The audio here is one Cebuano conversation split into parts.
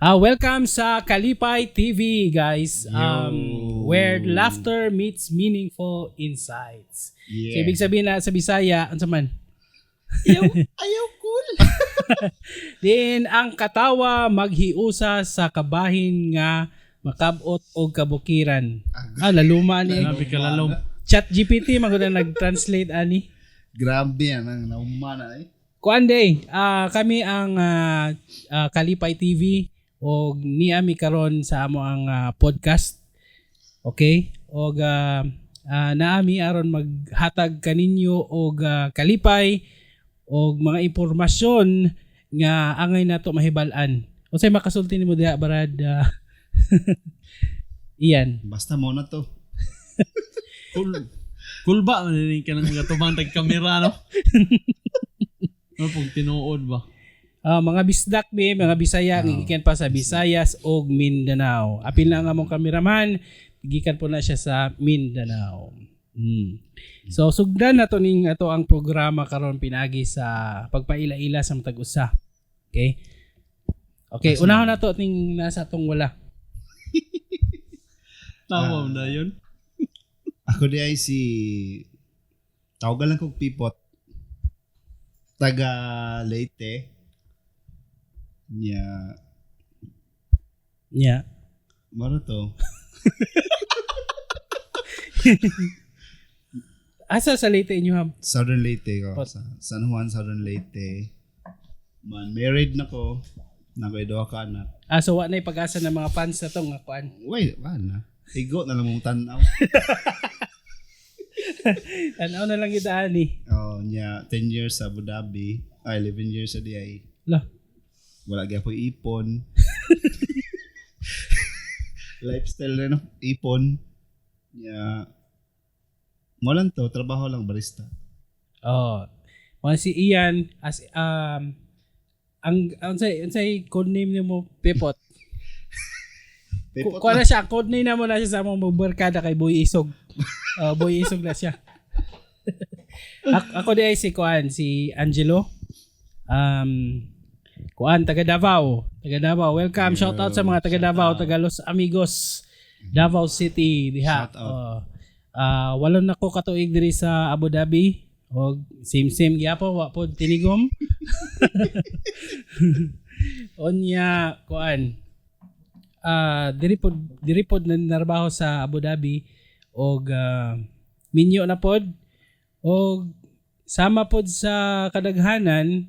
Welcome sa Kalipay TV, guys. Where laughter meets meaningful insights. So, ibig sabihin na sa Bisaya, unsa man? Ayaw, ayaw cool. Din ang katawa maghiusa sa kabahin nga makabot og kabukiran. Ah, laluma ni. Grabe ka lalom. Chat GPT man gud ang nag-translate ani. Grabe yan, ang nauma na eh. Kuan day, kami ang Kalipay TV og niami karon sa amo ang podcast. Okay? Og naami aron maghatag kaninyo og kalipay og mga impormasyon nga angay nato mahibal-an. Unsay makasulti nimo diha, Brad? Ian. Basta mo na to. Cool. Cool ba? Maninig ka ng mga tubang tag-kamera, no? Ano pong tinuod ba? Ah, mga bisdak mi, mga Bisaya, gikan pa sa Visayas og Mindanao. Apil na ang among kameraman, gikan po na siya sa Mindanao. So sugdan na to ning ato ang programa karon pinagi sa pagpaila-ila sa matag usa. Okay? Okay, unahon na to ning nasa atong wala. Tama na yun. Ako di ay si, tawagan lang kong Pipot. Taga Leyte. Nya, maro to. Asa sa Leyte inyo ha? Southern Leyte ko. Pot. Sa San Juan, Southern Leyte. Man, married na ko. Nakoy duha ka anak. Ah, so wa na pag-asa ng mga fans na to nga kuan. Wait, wala na. Igo na lang mong tanaw. Tanaw na lang idaan ni. Oh, nya 10 years sa Abu Dhabi. Ay, 11 years sa DI. La. Wala gyapon ipon. Lifestyle na no, ipon. Nya mo lang to, trabaho lang barista. Oh. Mga si Ian as ang unsay code name nimo, Pipot? Pipot. Kuha na siya, code name na mo na siya sa among magbarkada kay Boy Isog. Boy Isog na siya. Ako di ay si Kuan, si Angelo. Kuan, taga Davao. Taga Davao. Welcome. Shout out sa mga taga Davao, taga Los Amigos, Davao City diha. Shout out. Oh. Walon na ko katuig diri sa Abu Dhabi. Og same same gyapon, wa pod tinigom. Onya kuan. Diri pod nanarbaho sa Abu Dhabi og minyo na pod og sama pod sa kadaghanan,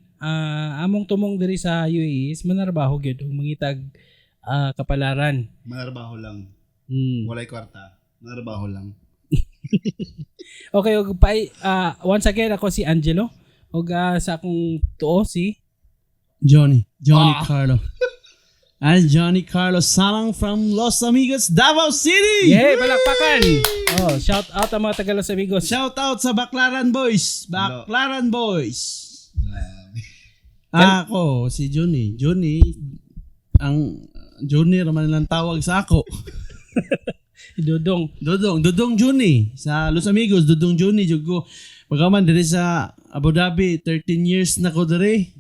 among tumong diri sa UAE is manarbaho gyud og mangitag kapalaran. Manarbaho lang. Walay kwarta. Manarbaho lang. Okay, og once again ako si Angelo og sa akong tuo si Johnny. Johnny Carlo. I'm Johnny Carlo Salang from Los Amigos, Davao City! Yay, palakpakan. Oh, shout out ang mga taga Los Amigos. Shout out sa Baclaran Boys! Baclaran Boys! Grabe. Ako, si Johnny. Johnny, ang Johnny raman lang tawag sa ako. Dudong. Dudong, Dudong Johnny sa Los Amigos, Dudong Johnny jud ko. Pagkaman diri sa Abu Dhabi, 13 years na ko diri.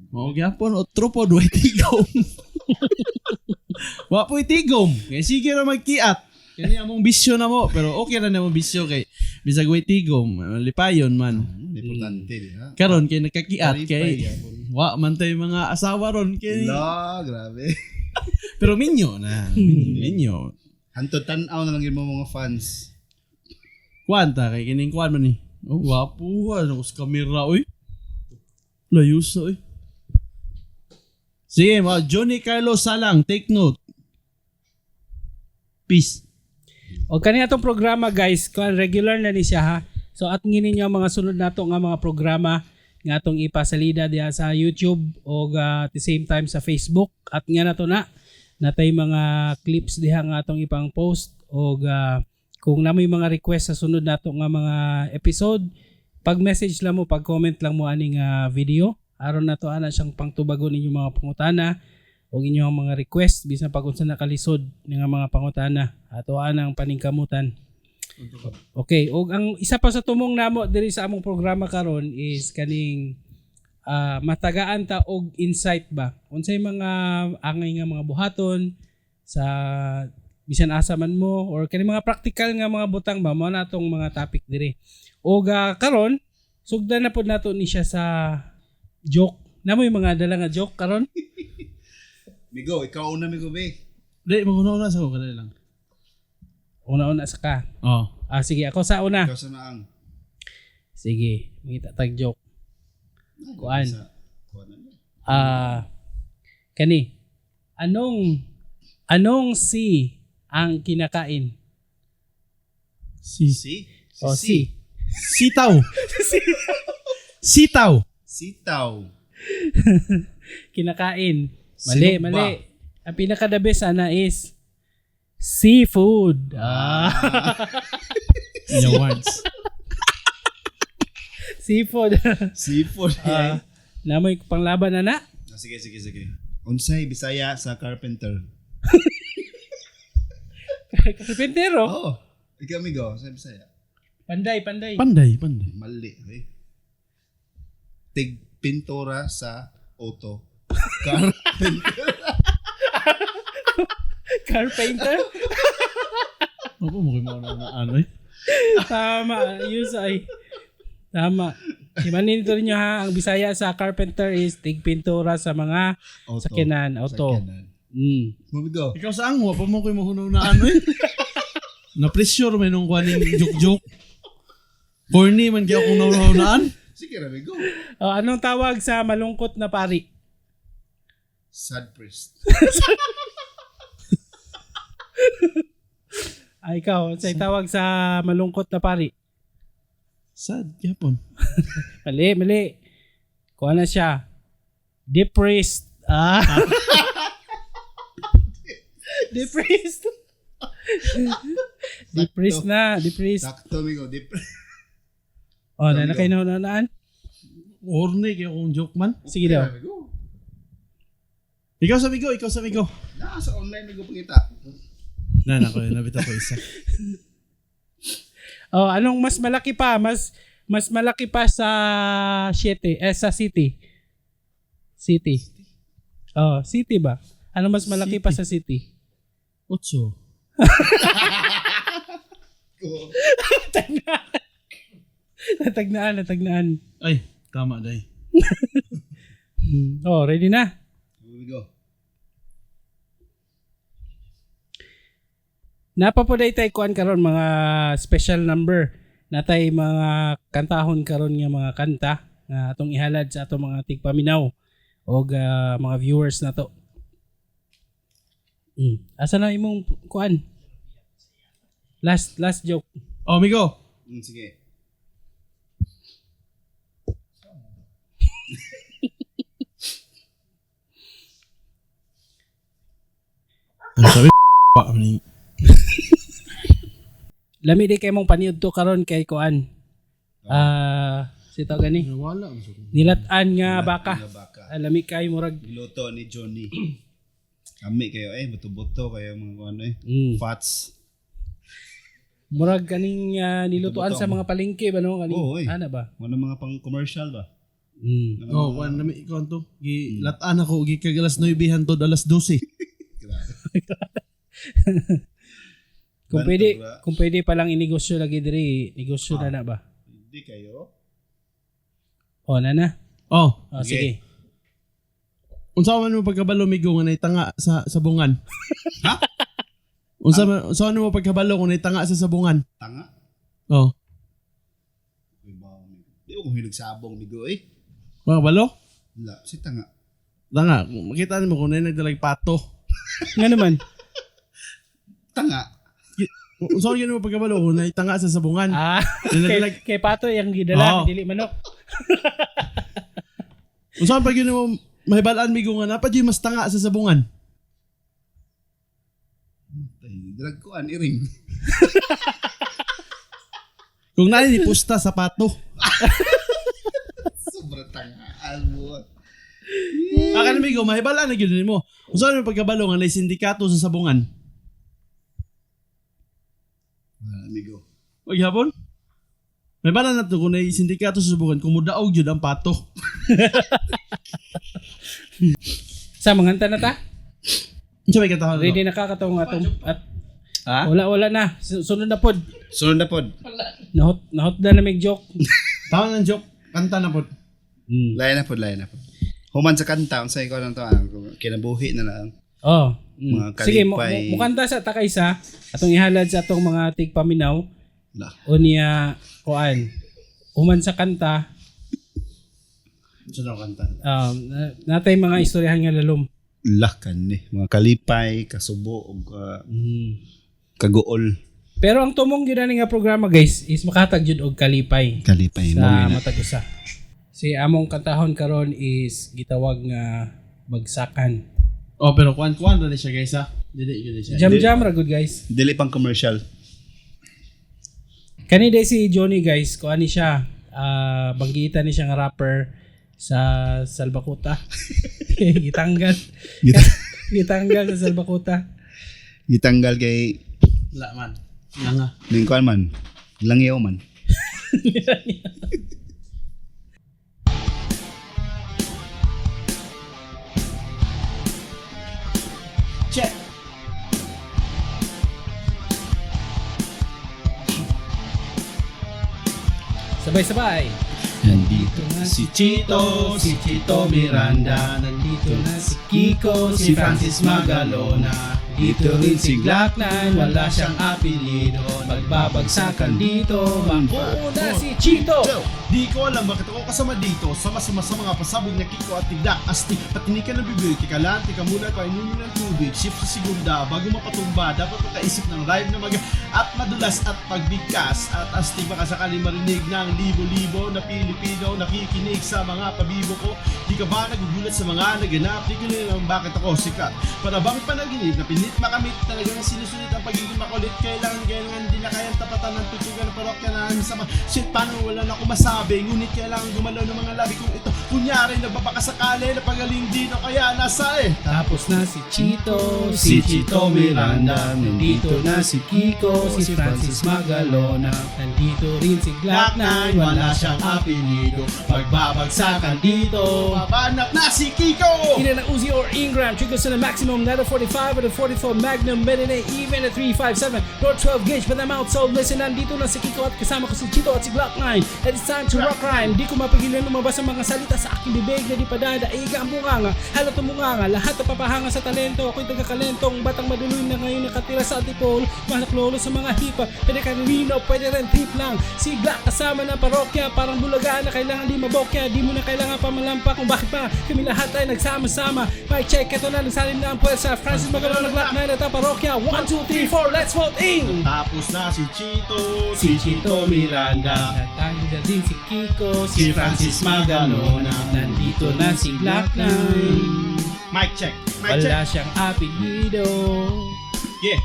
Mao gyapon otro pod way tigom. Wa po'y tigom. Kay sige ra magkiat. Kani among bisyo na mo, pero okay ra na among bisyo kay bisag way tigom, lipayon man. Importante di ha. Karon kay nagkakiat Kalipay kay gyapon. wa man tay mga asawa ron kay La, grabe. pero minyo na, minyo. Minyo. Hantod tan-aw na lang yun mo mga fans. Kuan ta kay kining kuan man ni. Oh, wapo ano sa kamera oy. Layo sa oy. Sige, mga Johnny Carlos Salang, take note. Peace. O kani atong programa, guys, kuan regular na ni siya ha. So at nginin niyo ang mga sunod nato nga mga programa nga atong ipasalida diha sa YouTube o at the same time sa Facebook at nga nato na natay mga clips diha nga atong ipang post og kung namoy mga request sa sunod nato nga mga episode, pag message lang mo, pag comment lang mo aning video aron nato ana siyang pangtubagon inyong mga pangutana o inyong mga request bisan pag unsa na kalisod nga mga pangutana, ato anang paningkamutan. Okay, og ang isa pa sa tumong namo diri sa among programa karon is kaning matagaan ta og insight ba unsay mga angay nga mga buhaton sa bisan asa man mo or kani mga practical nga mga butang ba mao na atong mga topic diri. Og karon sugdan na pod nato ni siya sa joke. Namoy mga dala nga joke karon. Migo, ikaw una, Migo, be. Di, maguna-una sa ko kanila lang. Una-una sa ka. Oh. Ah, sige, ako sa una. Ikaw sa naang. Sige, mangita tag joke. Kuan. Sa, kuan na. Ah, kani. Anong anong C ang kinakain? Si Si? Si, O si. C. Sitaw. Sitaw. Sitaw. Kinakain. Mali, Sinugba. mali. Ang pinaka the best ana is seafood. Ah, In words. seafood. Seafood. Ah, namoy panglaban na na. Ah, sige, sige, sige. Unsay Bisaya sa carpenter? Karpentero. Oh. Ikaw, Migo, sa Bisaya. Panday, panday. Panday, panday. Mali. Eh. Tigpintura sa auto. Carpenter. Carpenter. Ako mo kayo mauna na ano eh. Tama, yun sa ay. Tama. Imanin ito ninyo ha, ang Bisaya sa carpenter is tigpintura sa mga Auto. sakyanan, auto. Sakyanan. Migo. Ikaw sa angwa, pa mo kayo mahuna na ano eh. Na-pressure may nung kuwaning joke-joke. Corny man kaya akong naunaan. Sige ra, Migo. Oh, anong tawag sa malungkot na pari? Sad priest. Ay, ikaw, sa tawag sa malungkot na pari? Sad, yapon. Mali, mali. Kuha na siya. Depressed. Ah. Depressed. Depressed na, depressed. Sakto, Migo. Dip. Oh, na na kayo naunaan? Corny kaya akong joke man. Sige daw. Migo. Ikaw sa migo, ikaw sa migo. Na, sa online, Migo, pangita. Na, nako, nabita ko isa. Oh, anong mas malaki pa? Mas mas malaki pa sa 7, eh sa city. City. Oh, city ba? Ano mas malaki pa sa city? Otso. Go. Natagnaan, natagnaan. Ay, tama day. Oh, ready na? Migo. Napapuday tay kuan karon mga special number natay mga kantahon karon nga mga kanta nga atong ihalad sa atong mga tigpaminaw og mga viewers nato. Asa na imong kuan? Last last joke. Oh, migo. Sige. Ano sabi? Pa, ni. Lami di kay mong paniud to karon kay kuan. Ah, si tawag gani. Wala. Nilat-an nga baka. Nga baka. Ah, lami kay murag. Giluto ni Johnny. Kami kayo eh, buto-buto kayo mga ano eh. Fats. Murag kaning nilutuan Buto-buto. sa mga palengke ba no kaning Oo, oy. ana ba? Wala mga pang commercial ba? Oh, wan nami ikaw to. Gi latan ako gi kag alas 9 hantod alas 12. Grabe. Kung pwede, Banto, kung pwede palang inegosyo lagi diri, negosyo na na ba? Hindi kayo. O na na. Oh, O, sige. Sige. unsa man mo pagkabalo migo nga naitanga sa sabungan? Ha? Unsa man mo pagkabalo kung naitanga sa sabungan? Tanga. Oh, Uy, ba, migo. Di ko hilig sabong, migo eh. mga kabalo? Wala, si tanga. Tanga, makita nimo kung nay nagdalag pato. Nga naman. Tanga. Unsa man mo pagkabalo kung naitanga sa sabungan? Ah, Nilaglag- kay, kay Pato yung gidala, Oo. dili manok. Unsa man pag yun mo mahibalaan migo nga napa jud mas tanga sa sabungan? Ay, drag ko an iring. Kung naay ni pusta sa pato. Sobrang tangaan mo. Akan amigo, mahibalaan na gyud nimo. Unsa man pagkabalo nga nay sindikato sa sabungan? Wala, amigo. Paghapon? May bala na to kung may sindikato susubukan kung mudaog jud ang pato. Sa manganta na ta? Unsa may katahon? Ready na ka katong atong at Ha? wala wala na. Sunod na pod. Sunod na pod. Nahot nahot na na may joke. Tama ng joke. Kanta na pod. Lain na pod, lain na pod. Human sa kanta, unsa ikaw lang to, ah, kinabuhi na lang. Oh. Mga Sige, kalipay. mukanta sa takaysa atong ihalad sa atong mga tigpaminaw La. o niya kuan. Human sa kanta, Unsa na kanta? natay mga istoryahan nga lalom. La kani, mga kalipay, kasubo ug kaguol. Pero ang tumong gyud ani nga programa guys is makahatag jud og kalipay Kalipay mo sa yun. matag usa. Si among kantahon karon is gitawag nga bagsakan. Oh, pero kuan-kuan ra ni siya guys ha. Dili gyud ni siya. Jam jam ra good guys. Dili pang commercial. Kani day si Johnny guys, kuan ni siya, banggitan ni siya nga rapper sa Salbakuta. Gitanggal. Gitanggal sa Salbakuta. Gitanggal kay Wala man. Nga nga. ning kuan man. Langyaw man. Check. Sabay-sabay. Nandito na si Chito, si Chito Miranda. Nandito na si Kiko, Si Francis Magalona. Dito rin si Glock 9, wala siyang apelyido. Magbabagsakan dito, mauna si Chito. Di ko alam bakit ako kasama dito. Sama-sama sa mga pasabog na Kiko at Tigdak. Asti, patinikan ng bibig. Tika lang, tika muna, painumin ng tubig. Shift sa segunda, bago mapatumba. Dapat makaisip ng rhyme na mag at madulas at pagbigkas. At astig baka sakali marinig ng libo-libo na Pilipino nakikinig sa mga pabibo ko. Di ka ba nagugulat sa mga naganap? Di ko na alam bakit ako sikat. Para bang panaginip na pinit makamit talagang sinusunod ang pagiging makulit. Kailangan kailangan di na kayang tapatan ng tutugan ng parokya na sama. Shit, paano wala na akong masabi? Ngunit kailangan gumalaw ng mga labi kong ito. Kunyari, nagbabakasakali na pagaling din o kaya nasa eh. Tapos na si Chito, Si Chito Miranda. Nandito na si Kiko, si Francis Magalona. Nandito rin si Glock 9, wala siyang apelido. Pagbabagsakan dito, babanat na si Kiko! Either na Uzi or Ingram, triggers to the maximum, not a 45 or the 44 Magnum, Medine, even a 357, nor 12 gauge, but I'm out, so listen, nandito na si Kiko at kasama ko si Chito at si Glock 9. And it's time to rock rhyme. Di ko mapigilan lumabas ang mga salita sa aking bibig na di pa dadaiga ang bunganga. Halat ang bunganga, lahat na papahanga sa talento. Ako'y taga-kalentong, batang maduloy na ngayon nakatira sa Antipolo, manaklolo sa mga hipa, pwede ka rin pwede rin trip lang. Si Glock kasama ng parokya, parang bulaga na kailangan di mabokya, di mo na kailangan pamalampa kung bakit pa kami lahat ay nagsama-sama. Mic check, ito na, nagsalim na ang puwersa. Francis Magalona, Glock 9 at ang parokya. 1, 2, 3, 4, let's vote in! Tapos na si Chito, si Chito Miranda. Natanggal din si Kiko, Si Francis Magalona. Nandito na si Glock 9. Mic check, mic check. Wala siyang apelyido. Yeah.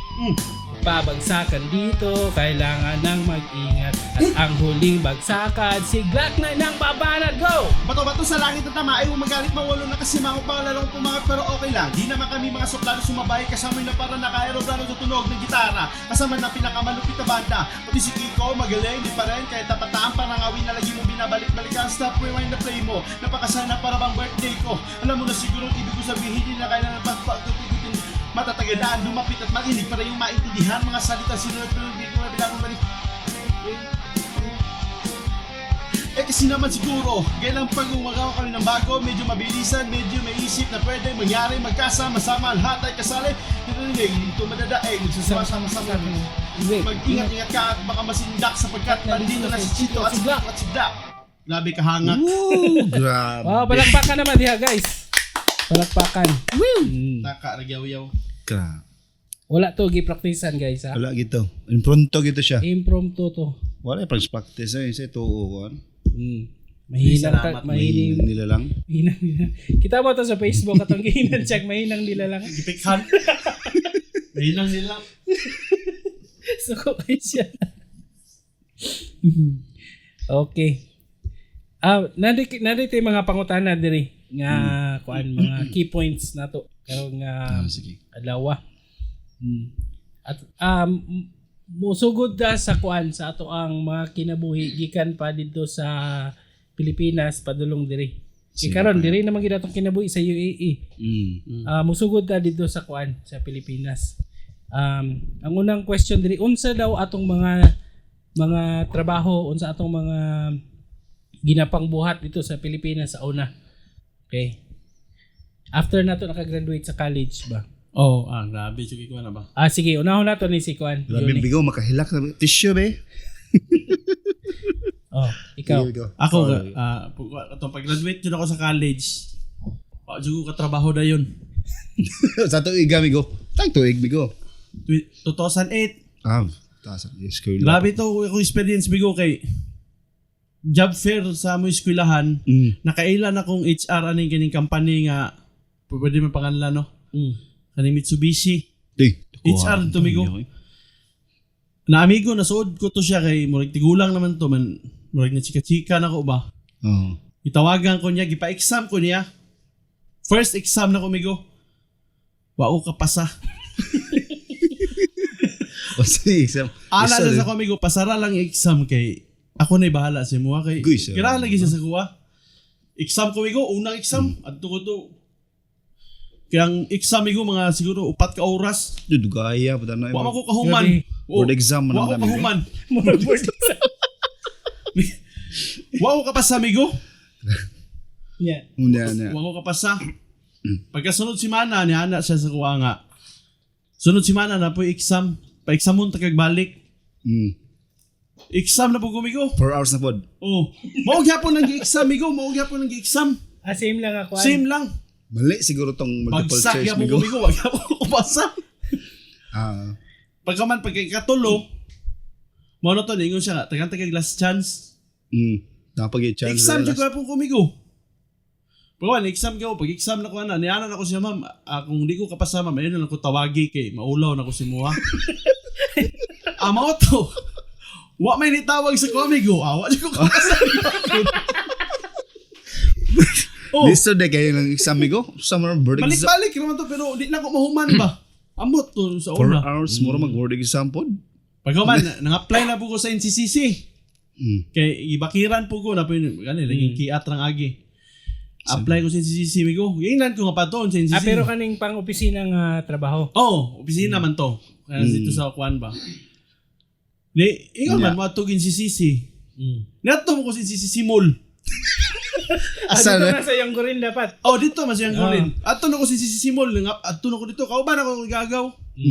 Pabagsakan dito, kailangan ng mag-ingat. At ang huling bagsakan, si Glock 9 ang babanat. Go! Bato-bato sa langit ang tama ay umagalit mawalo na kasi mga pangalalong pumangat pero okay lang. Di naman kami mga suplado sumabay kasama na para naka-aeroplano sa tunog ng gitara. Kasama na pinakamalupit na banda. Pati si Kiko magaling di pa rin kahit tapataan parang awin na lagi mong binabalik-balikan. Stop rewind na play mo. Napakasana para bang birthday ko. Alam mo na siguro ang ibig ko sabihin di na kailangan pagpagtutugutin. Matatagalan, lumapit at makinig para yung maintindihan mga salita sinunod pero hindi ko na bilang balik. Eh kasi naman siguro, gailang pag gumagawa kami ng bago, medyo mabilisan, medyo may isip na pwede mangyari, magkasama-sama, lahat ay kasali. Narinig, ito madadaig, nagsasama-sama-sama. Mag-ingat-ingat ka at baka masindak sapagkat nandito na si Chito at si Black at si Black. Grabe kahanga. Woo, grabe. Wow, palakpakan naman diha guys. Palakpakan. Taka, nagyaw-yaw. Grabe. Wala to gipraktisan guys ha. Wala gito. Impronto gito siya. Impromptu to. Wala pag practice eh sa tuo ko. Mahinang ka, Salamat, mahining, Mahinang nila lang. mahinang nila. Kita mo to sa Facebook atong gihinan check mahinang nila lang. Gipikhan. Mahinang nila. Suko kay siya. Okay. Nandito yung mga pangutana diri nga kuan mga key points nato karong nga Ah, sige. adlaw. At Musugod ta sa kuan sa ato ang mga kinabuhi gikan pa didto sa Pilipinas padulong diri. Kay Sige karon pa. diri naman gid atong kinabuhi sa UAE. Ah, musugod ta didto sa kuan sa Pilipinas. Ang unang question diri, unsa daw atong mga trabaho, unsa atong mga ginapangbuhat dito sa Pilipinas sa una? Okay. After nato nakagraduate sa college ba? Oh, grabe. Sige ko na ba? Ah, sige, unahon nato ni si Kuan. Grabe Yun eh. bigo makahilak sa tissue be. Oh, ikaw. Sige, bigo. Ako, Sorry. atong pag-graduate jud ako sa college, wa jud ko katrabaho dayon. Sa tuig amigo. Tag tuig bigo. 2008. Ah, taas ang school. Grabe to akong experience bigo kay job fair sa among eskwelahan. Nakailan akong HR aning kining company nga pwede man panganlan, no. Kaning Mitsubishi. Di. HR to, migo. Na amigo nasuod ko to siya kay murag tigulang naman to man, murag na chika-chika na ko ba. Oo. Gitawagan ko niya, gipa-exam ko niya. First exam na ko, migo. Wa ko kapasa. O sige, exam. Ana Isa na rin. sa ko, amigo, pasara lang yung exam kay ako na'y bahala sa imuha kay Guy, sir. kira lagi siya sa kuha. Exam ko, migo, unang exam adto ko to. Kaya ang exam, migo, mga siguro 4 ka oras. Di, dugaya pa na. Wa man ko kahuman. Grabe. Oo. Board exam man Wa ang ko dami, eh. kahuman. Murag board exam. Wa ko kapasa, amigo. Yeah. Una na. Wa ko kapasa. Pagkasunod si Mana, ni ana siya sa kuha nga. Sunod si Mana na po exam. Pa-examon ta kag balik. Exam na po kumigo. 4 hours na pod. Oh. Mao gyapon ang gi-exam, migo, mao gyapon ang gi-exam. Ah, same lang ako. Same lang. Mali siguro tong multiple Bagsak choice gyapon migo. kumigo, wa gyapon ko pasa. Ah. Pagka man pagkatulo, mao na to ningon siya nga, tagan tagag last chance. Napag chance. Exam jud gyapon kumigo. Pagka exam ko, pag exam na ko ana, niana na ko siya, ma'am, kung di ko kapasa, ma'am, ayun na lang ko tawagi kay maulaw na ko si Mua. Mao to. Wa may nitawag sa komigo. Wa jud ko kapasa. Oh. Listo de kayo ng exam migo. Summer board exam. Balik-balik naman to pero di na ko mahuman ba. Amot to sa 4 una. hours mura mag board exam pod. Pagkaman, nang-apply na po ko sa NCCC. Kay ibakiran po ko na po yun. Gani, laging kiat rang agi. Apply ko sa NCCC migo. Ingnan ko nga pa to sa NCCC. Ah, pero kaning pang opisina nga trabaho. Oh, opisina man to. Kaya dito sa kuan ba. Di, ingon man mo atog NCCC. Nato mo ko sa NCCC Mall. Ah, Asa dito na? na sa iyong gurin dapat. Oh, dito mas yung kulin. Ato na ko sa NCCC Mall. Ato na ko dito. Kauban ako gagaw.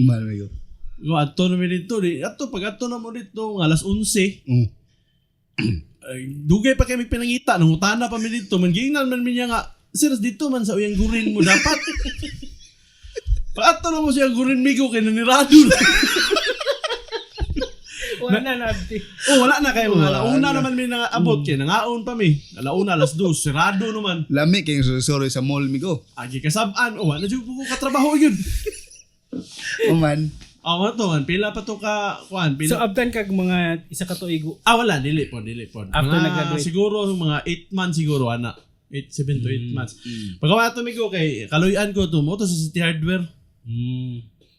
Mal migo. Go ato na mi dito. Di, ato pag ato na mo dito nga alas 11. Ay, dugay pa kami pinangita, nangutana pa mi dito. Man giingnan man mi niya nga, sir, dito man sa uyang gurin mo dapat. Pag ato na mo siya gurin migo kay nanirado na. Wala na nabti. Oh, wala na kayo. Mga Wala alauna na. naman mi nangaabot kay nangaon pa mi. Alauna, alas 2, sirado naman. Lami kay sorry sa mall migo. Agi kasabaan, oh, wala jud ko katrabaho yun. O man. Ah, oh, to man, pila pa to ka kuan, So pila. abtan kag mga 1 ka tuig. Wala, dili po, dili po. After Mga nag-graduate. siguro mga 8 months siguro ana. 8 7 to 8 months. Pagkawa to migo kay kaluyan ko to mo to sa City Hardware.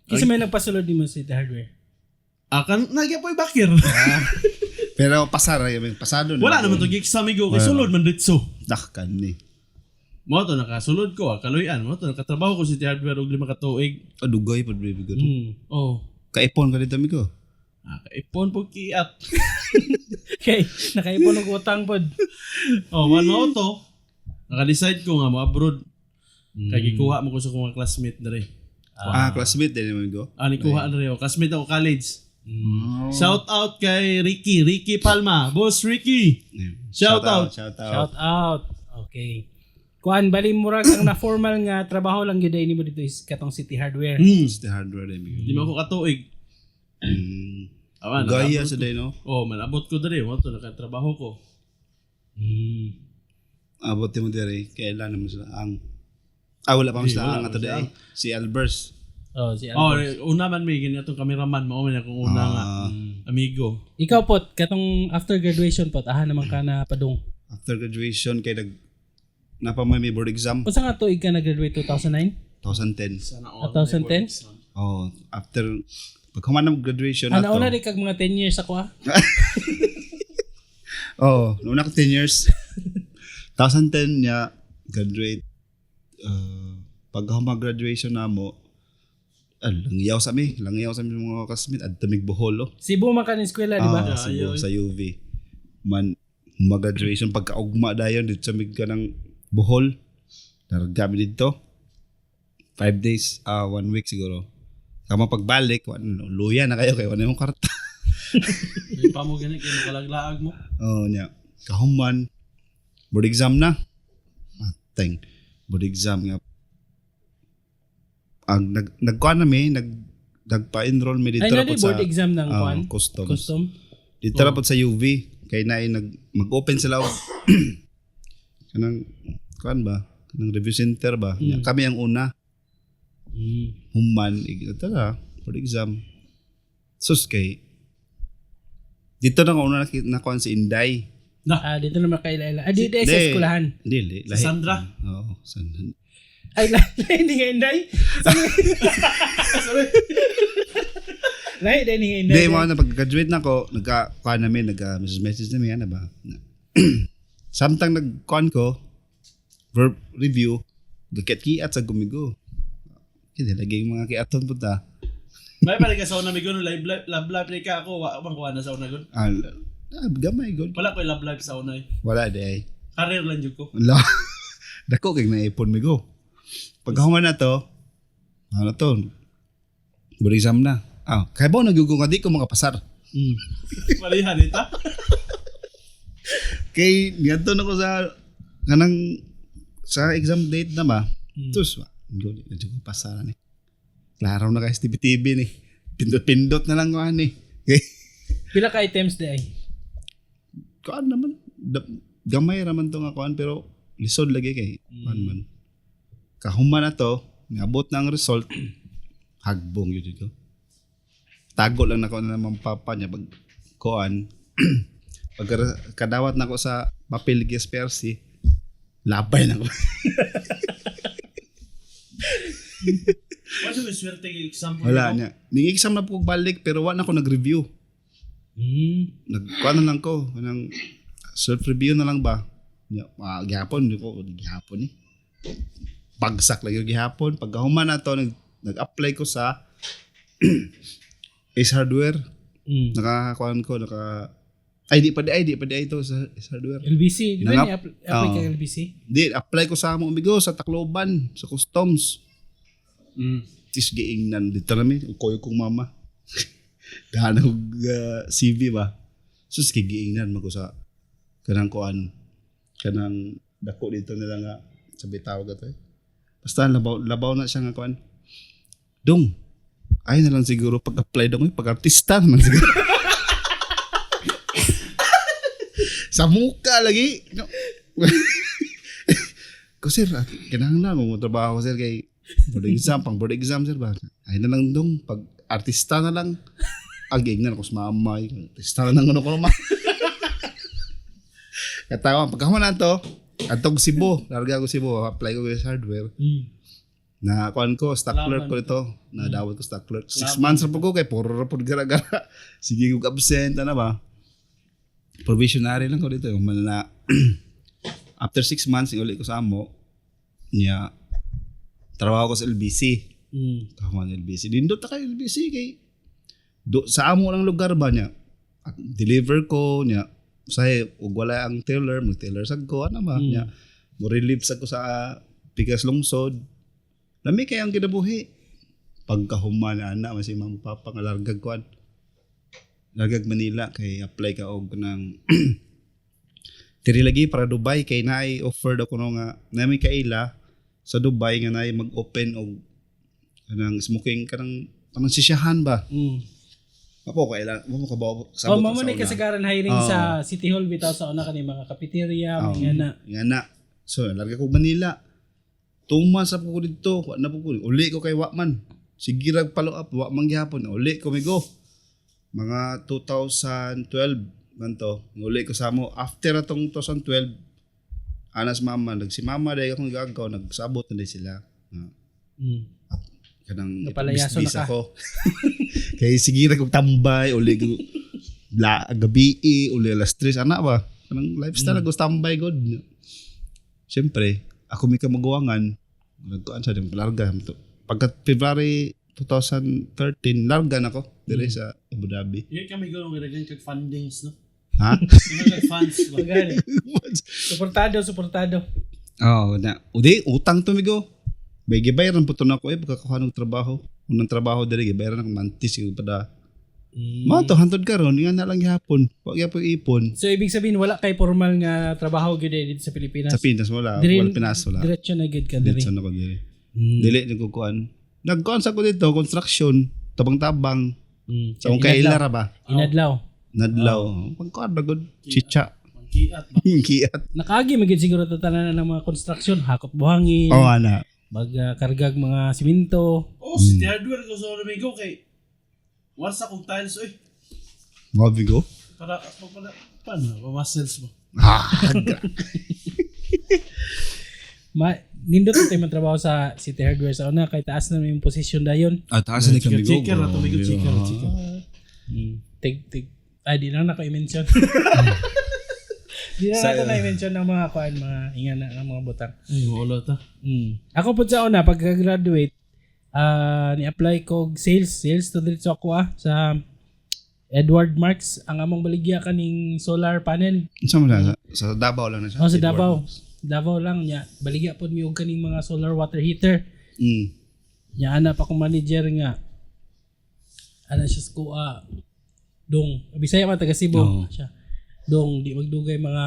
Kasi may nagpasulod nimo sa City Hardware. Ah, kan nagya po bakir. Pero pasara yung pasado na. Wala naman to gig sa migo kay sulod man ditso. Dakkan ni. Mo to nakasulod ko, kaluyan mo to nakatrabaho ko sa City Hardware og 5 ka tuig. Oh, dugay pod migo. Oh. Kaipon ka dito migo. Ah, kaipon po kiat. Okay, nakaipon og utang pod. Oh, man mo to. Naka-decide ko nga mo abroad. Kay gikuha mo ko sa akong mga classmate dere. Ah, classmate din migo. Ah, nikuha na rin. Classmate ako college. Shout out kay Ricky, Ricky Palma. Boss Ricky. Shout out. Shout out. Shout out. Okay. Kuan bali murag ang na formal nga trabaho lang gyud ay nimo dito is katong City Hardware. It's the hardware din migo. Di mo ako katuig. Awan, Gaya nakaabot sa day no. ko. Oh, man abot ko dere, mo to nakatrabaho ko. Abot mo dire kailan naman sila ang. Ah, wala pa man Di, sila wala ang pa ato sila day. Si Albers. Oh, si Oh, Albert. eh, una man may ganyan tong cameraman mo man akong una nga amigo. Ikaw pot katong after graduation pot aha naman ka na padung. After graduation kay nag napamay may board exam Unsa nga tuig ka na graduate, 2009? 2010. Sana all. 2010? Oh, after Pag human na graduation Ah, na nauna to. di kag mga 10 years ako ah. Oh, nauna ko 10 years. 2010 niya graduate. Pag human graduation na mo, langyaw sa mi mga classmate at tamig Bohol oh. Cebu man ka ni eskwela, di ba? Ah, Cebu, sa UV. Man, mag-graduation pagkaugma dayon dito sa mig ka ng Bohol. Naragami dito. 5 days, one week siguro. Kama pagbalik, luya na kayo kay wala yung karta. Di pa mo gani kay makalaglaag mo. Oh, nya. Kahuman, board exam na. Ateng, board exam nga. Ang nagkuan na mi, nagpa-enroll mi dito Ay, ra na pod board sa exam ng kuan. Customs. Custom. Dito ra pod sa UV kay naay mag-open sila og kanang kuan ba? Kanang review center ba? Nya, kami ang una. Human tara board exam. Sus kay dito na ko una nakuan si Inday. Ah, dito na makaila-ila. Ah, di sa Di. eskwelahan. Dili, Si Sandra. Oo, Sandra. Ay, lahi ni nga Inday. Sorry. Lahi din ni nga Inday. Hindi, mga na pag-graduate na ko, nagka-kuan namin, nagka-message namin, ano ba? Samtang nag-kuan ko, verb review, gakit-kiat sa gumigo. Kaya lagi yung mga kiaton po ta. May pa ka sa una migon live live love life ni ka ako wa man kuha na sa una gon. Ah, gamay, good. Wala ko love life sa una eh. Wala, di ay. Career lang jud ko. Wala. Dako kay naipon migo. Pagkahuman na to, ano to, board exam na. Ah, kaya ba nagugo nga di ko makapasar? Malihan ita. Kay niadto na ko sa kanang sa exam date na ba? Tus, go na ko pasar ni. Klaro na kay TV ni. Pindot-pindot na lang ko ani. Kay Pila ka items di ay? kuan naman gamay ra man to nga kuan pero lisod lagi kay kuan man. Kahuman na to, niabot na ang result. Hagbong yun dito. Tago lang nako na naman papa niya pag kuan. Pag kadawat na ko sa papel gi SPRC, labay na ko. Wa jud swerte kay exam. Wala niya. Ning exam na po kog balik pero wa na ko nag-review. Nagkuan na lang ko kanang self-review na lang ba? Nya, gihapon di ko gihapon ni. Bagsak lang yung gihapon. Pagkahuman na to nag-apply ko sa Ace Hardware. Nakakuan ko naka ay di pa di ay to sa Ace Hardware. LBC. Di ba ni apply Oo. ka LBC? Di apply ko sa among amigo sa Tacloban sa customs. Tis giingnan dito namin koyo kong mama. Dahan og CV ba. Sus kay giingnan man ko sa kanang kuan kanang dako dito nila nga sabi tawag ato eh. Basta labaw labaw na siya nga kuan. Dong. Ay na lang siguro pag-apply dong eh, pag-artista naman siguro. Sa muka lagi. No. Ko sir, kinahanglan mo trabaho sir kay board exam, pang board exam sir ba. Ay na lang dong pag artista na lang. Aging na ko sa mama, artista na lang ano ko ma. Katawa, pagkahuman na to, atong Cebu, larga ko Cebu, apply ko sa hardware. Na kuan ko, stock clerk ko ito. Na dawat ko stock clerk. 6 months ra po ko kay puro ra pod gara-gara. Sige ko absent ana ba. Provisionary lang ko dito. Man na after 6 months uli ko sa amo. Nya trabaho ko sa LBC. Tama LBC. Dindot ta kay LBC kay do, sa amo lang lugar ba niya. At deliver ko niya. Usahay ug wala ang teller, mo teller sad ko ano ba niya. Mo relieve sad ko sa pikas lungsod. Lami kay ang kinabuhi. Pagkahuman ana man si mama papa nga largag kuan. Largag Manila kay apply ka og ng diri lagi para Dubai kay naay offered ako no nga nami kaila sa Dubai nga naay mag-open og kanang smoking kanang kanang sisyahan ba. Apo kaila mo ka ba Oh, mamo ni kasagaran hiring Oo. sa City Hall bitaw sa una kani mga cafeteria, mga na. Nga na. So, larga ko Manila. 2 months na po ko dito. Wa na po ko. Uli ko kay Wakman. Sige rag follow up. Wa man gihapon. Uli ko migo. Mga 2012 man to. Uli ko sa mo. After atong 2012, anas mama. Nag si mama dahil akong gagaw. Nagsabot na din sila. Nga, Kanang Napalayaso business na ka. ako. Kay sige ra kog tambay uli ko la gabi uli alas 3 ana ba. Kanang lifestyle ko tambay god. Siyempre, ako may kamaguwangan nagkuan sa din larga to. Pagka February 2013 larga na ko dire sa Abu Dhabi. Iya kami gano'n nga kag fundings, no? Ha? Daghan kag funds ba? Pagani. Suportado, suportado. Oh, na. Udi, utang to migo. May gibayaran po to na ako eh pagkakuha ng trabaho. Unang trabaho diri gibayaran ako mantis yung pada. Mao to hantod karon nga na lang gihapon. Wa gyapon ipon. So ibig sabihin wala kay formal nga trabaho gyud eh dito sa Pilipinas. Sa Pinas wala, Diri- wala Pinas wala. Diretso na gyud ka diri. Diretso na ko diri. Mm. Dili nagkukuan. Nagkuan sa ko dito construction, tabang-tabang sa akong Inadlaw. kaila ra ba? Inadlaw. Nadlaw. Pangkuan ba gud? Chicha. Mangkiat ba? Kiat. Nakaagi man gyud siguro ta tanan ng mga construction, hakot buhangin, Oh ana. magkargag mga simento. Oh, si hardware ko sa amigo kay Warsa kong tiles oy. Mao bigo. Para para paano ba muscles mo? Ah, gra- Ma nindot tayo man trabaho sa City Hardware sa una kay taas na yung posisyon dayon. Ah, taas na kami go. Chicker na to, migo, chicker, chicker. Tig tig ay di lang nako i-mention. Di na nato na i-mention ng mga kuan mga ingana ng mga butang. Ay, wala ta. Ako po sa una pagka-graduate ni-apply ko og sales, sales to dito ako sa Edward Marks ang among baligya kaning solar panel. Sa mo na sa Davao lang na siya. Oh, sa Davao. Davao lang niya. Baligya pod mi og kaning mga solar water heater. Nya ana pa akong manager nga. Ana siya sa kuha. Dong, Bisaya man taga Cebu Oo. siya. Dong di magdugay mga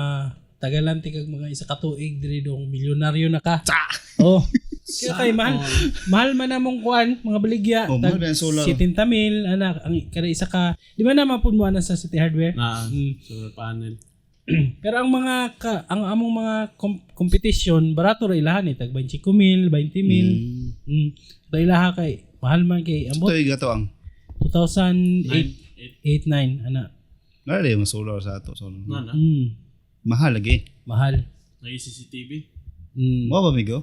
tagalan ti kag mga isa ka tuig diri dong milyonaryo na ka. Oh. Kaya kay mahal, mahal man namong kuan mga baligya. Oh, mahal na ang solar. 70 mil ana ang kada isa ka. Di ba naman pud mo ana sa City Hardware? Na, solar panel. Pero ang mga ka, ang among mga competition barato ra ilahan eh tag 25 mil, 20 mil. Ra ilaha kay mahal man kay ambot Ito yung gato ang. 2008 8 9 ana. Nara yung solar sa ato. Solar. Na na. Mahal lagi. Mahal. Na CCTV. Mao ba migo?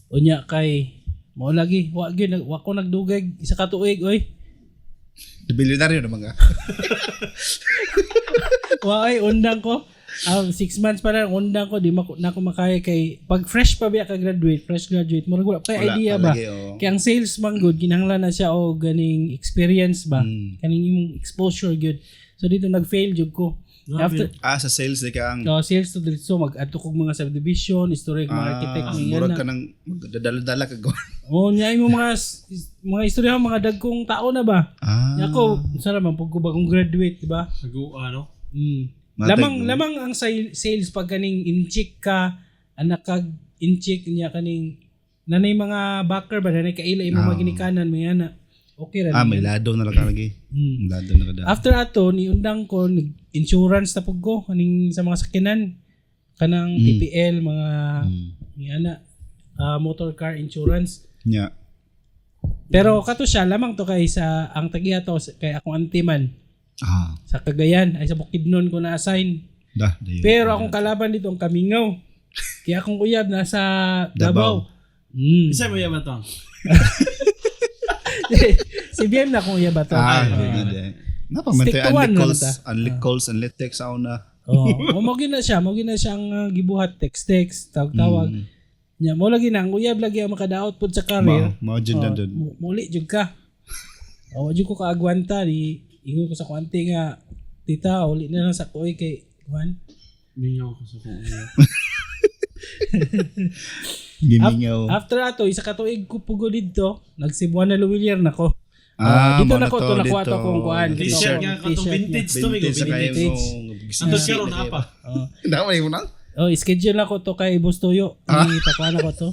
Unya kay mao lagi wa gyud wa ko nagdugay isa ka tuig oy. Bilyonaryo na mga. Wa ay undang ko. 6 months pa lang undang ko di na ko makaya kay pag fresh pa biya ka graduate, fresh graduate, murag wala pa kay Wala, idea ba. lagi, oo. Kay ang sales man good kinahanglan na siya og ganing experience ba. Kaning imong exposure gyud. So dito nag-fail jud ko. After Ah, sa sales di ka ang no, sales to dito mag-adto kog mga subdivision, historic mga architect ah, nga murag na. ka nang magdadala-dala ka go. Oh, niya imo mga mga istorya mga dagkong tao na ba. Ah. Nya ako, unsa ra man pug ko bagong graduate, di ba? Sagu ano? Matag, Lamang no? lamang ang sales pag kaning inchik ka, anak kag inchik niya kaning nanay mga backer ba nanay kaila imong mga ginikanan may ana. Okay ra Ah, ni. may lado na lang ka lagi. Lado na ka da. After ato ni undang ko nag insurance na pug ko kaning sa mga sakyanan kanang TPL mga ni ana motor car insurance. Nya. Pero kato siya lamang to kay sa ang tagiya to kay akong auntie man sa Cagayan ay sa Bukidnon ko na-assign. Dah, dayon. Pero akong kalaban dito ang Kamingaw. Kaya akong uyab nasa Davao. Davao. Isa mo yaman to. Si BM na akong uyab ato. Ah, hindi, hindi. Napa man Stick tayo to one unli na calls, ta. unli calls, unli text ako na. Oh, mo gina siya, mo gina siya ang gibuhat text text, tawag-tawag. Nya mo lagi na ang uyab lagi ang makadaot pud sa career. Mao, mao jud na Oh, dun. muli jud ka. Oh, jud ko kaagwanta di ingon ko sa kuante nga tita uli na lang sa kuoy kay kuan. Mingaw ko sa kung ano. Gimingaw. After ato isa ka tuig ko pugo didto, nagsibuan na Luwilier nako. Ah, Dito mao na ko to to, nakuha dito. to kung kuan. T-shirt T-shirt nga katong T-shirt niya. vintage to migo. Vintage sa kayo Vintage. mo. Antos karon na pa. Dama mo na. Oh, schedule na ko to kay Boss Toyo. Ipakuha na ko to.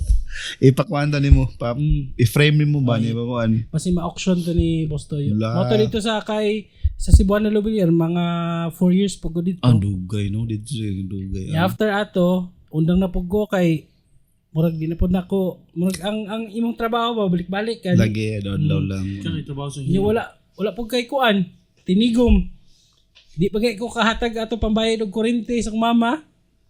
Ipakuan to nimo pa. I-frame nimo ba ni pakuan. Kasi ma-auction to ni Boss Toyo. Wala. Mo to dito sa kay sa Cebuana Lubilier mga 4 years pag ko dito. Ang dugay no dito sa dugay. Yeah, after ato, undang na pug ko kay murag di na pud nako. Murag ang imong trabaho ba balik-balik kan. Lagi adlaw lang. Kaya trabaho sa Nya wala pug kay kuan. Tinigom. Di pa kay ko kahatag ato pambayad og kuryente sa akong mama.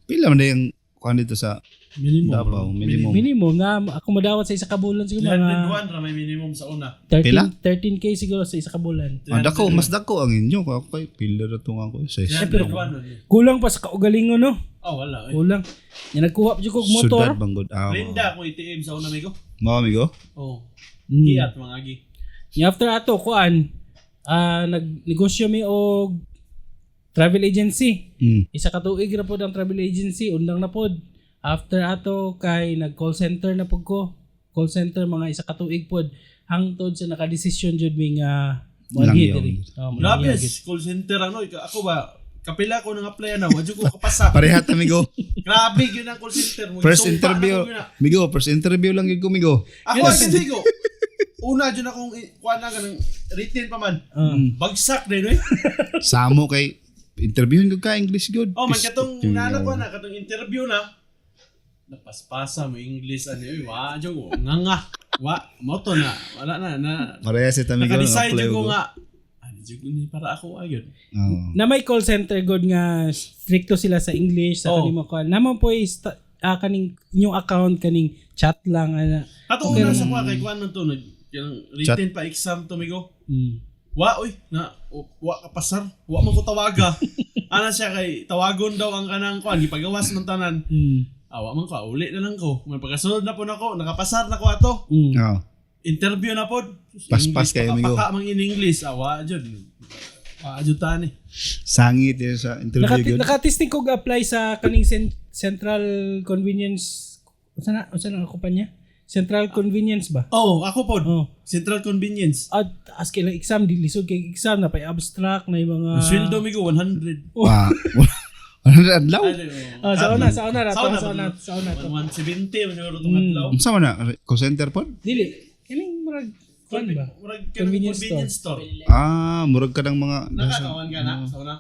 Pila man na yung kuan dito sa Minimum. Davao, minimum. Minimum na ako madawat sa isa ka bulan siguro mga 301 ra may minimum sa una. 13 Pila? 13K siguro sa isa ka bulan. Ah, dako, mas dako ang inyo. Ako kay pila ra tong ako. Sa pero- 301 ra. Kulang pa sa kaugalingon, no? Oh, wala. Eh. Kulang. Yung nagkuha pa jud kog motor. Sudad banggod. Ah, Rinda akong ATM sa una migo. Mao amigo. Oh. Mm. Kiat mga agi. Yung after ato kuan, nagnegosyo mi og travel agency. Isa ka tuig ra pod ang travel agency, undang na pod. After ato kay nag call center na pod ko. Call center mga isa ka tuig pod hangtod sa nakadesisyon jud mi nga moanhi Langyaw. diri. Oh, Grabe, molangyaw gyud. call center ano. Ako ba, kapila ko nang apply na, wadyo ko kapasa. Pareha ta amigo. Grabe yun ang call center mo. First Sumpa na interview. ko yun na. Migo, first interview lang gyud ko migo. Ako ang migo. Una dyan akong kuha na ganang written pa man. Ah. Bagsak din eh. Samo kay interviewin ko ka English good. Oh man katong Pis- nana ko na katong interview na. Napaspasa mo English ano eh wa jud ko nga nga. Wa mo to na wala na na. Pareha sa amigo. Naka-decide nag-apply jud ko ko. nga. Ano jud ko ni para ako ayun. Oo. Na may call center god nga stricto sila sa English sa Oh. kaning mga kuan. Naman po is kaning inyong account kaning chat lang ana. Ato Okay una lang. sa kuha kay kuan man to nag kanang written pa exam to migo. Wa oy na wa ka pasar, wa man ko tawaga. Ana siya kay tawagon daw ang kanang kuan gipagawas man tanan. Awa man ko, uli na lang ko. May pagkasunod na po nako, nakapasar na ko ato. Oo. Interview na pod. Paspas English, kayo, amigo. Paka mang in English. Awa jud. Wa jud tani. Sangit yun sa interview good. Nakatesting ko apply sa kaning Central Convenience, unsa na ang kumpanya? Central Convenience ba? Oh, ako pod. Oh. Central Convenience. At as kay lang exam di lisod kay exam na pay abstract na yung mga Ang sweldo migo 100. Ah, 100 adlaw. Ay, Oh, sa una ra Sa to, una, sa una to. 170 man siguro tong adlaw. Unsa man na call center pod? Dili kaning murag kuan ba? Murag kanang Convenience convenience store. Ah, murag ka ng mga Nakakawan ka na sa una.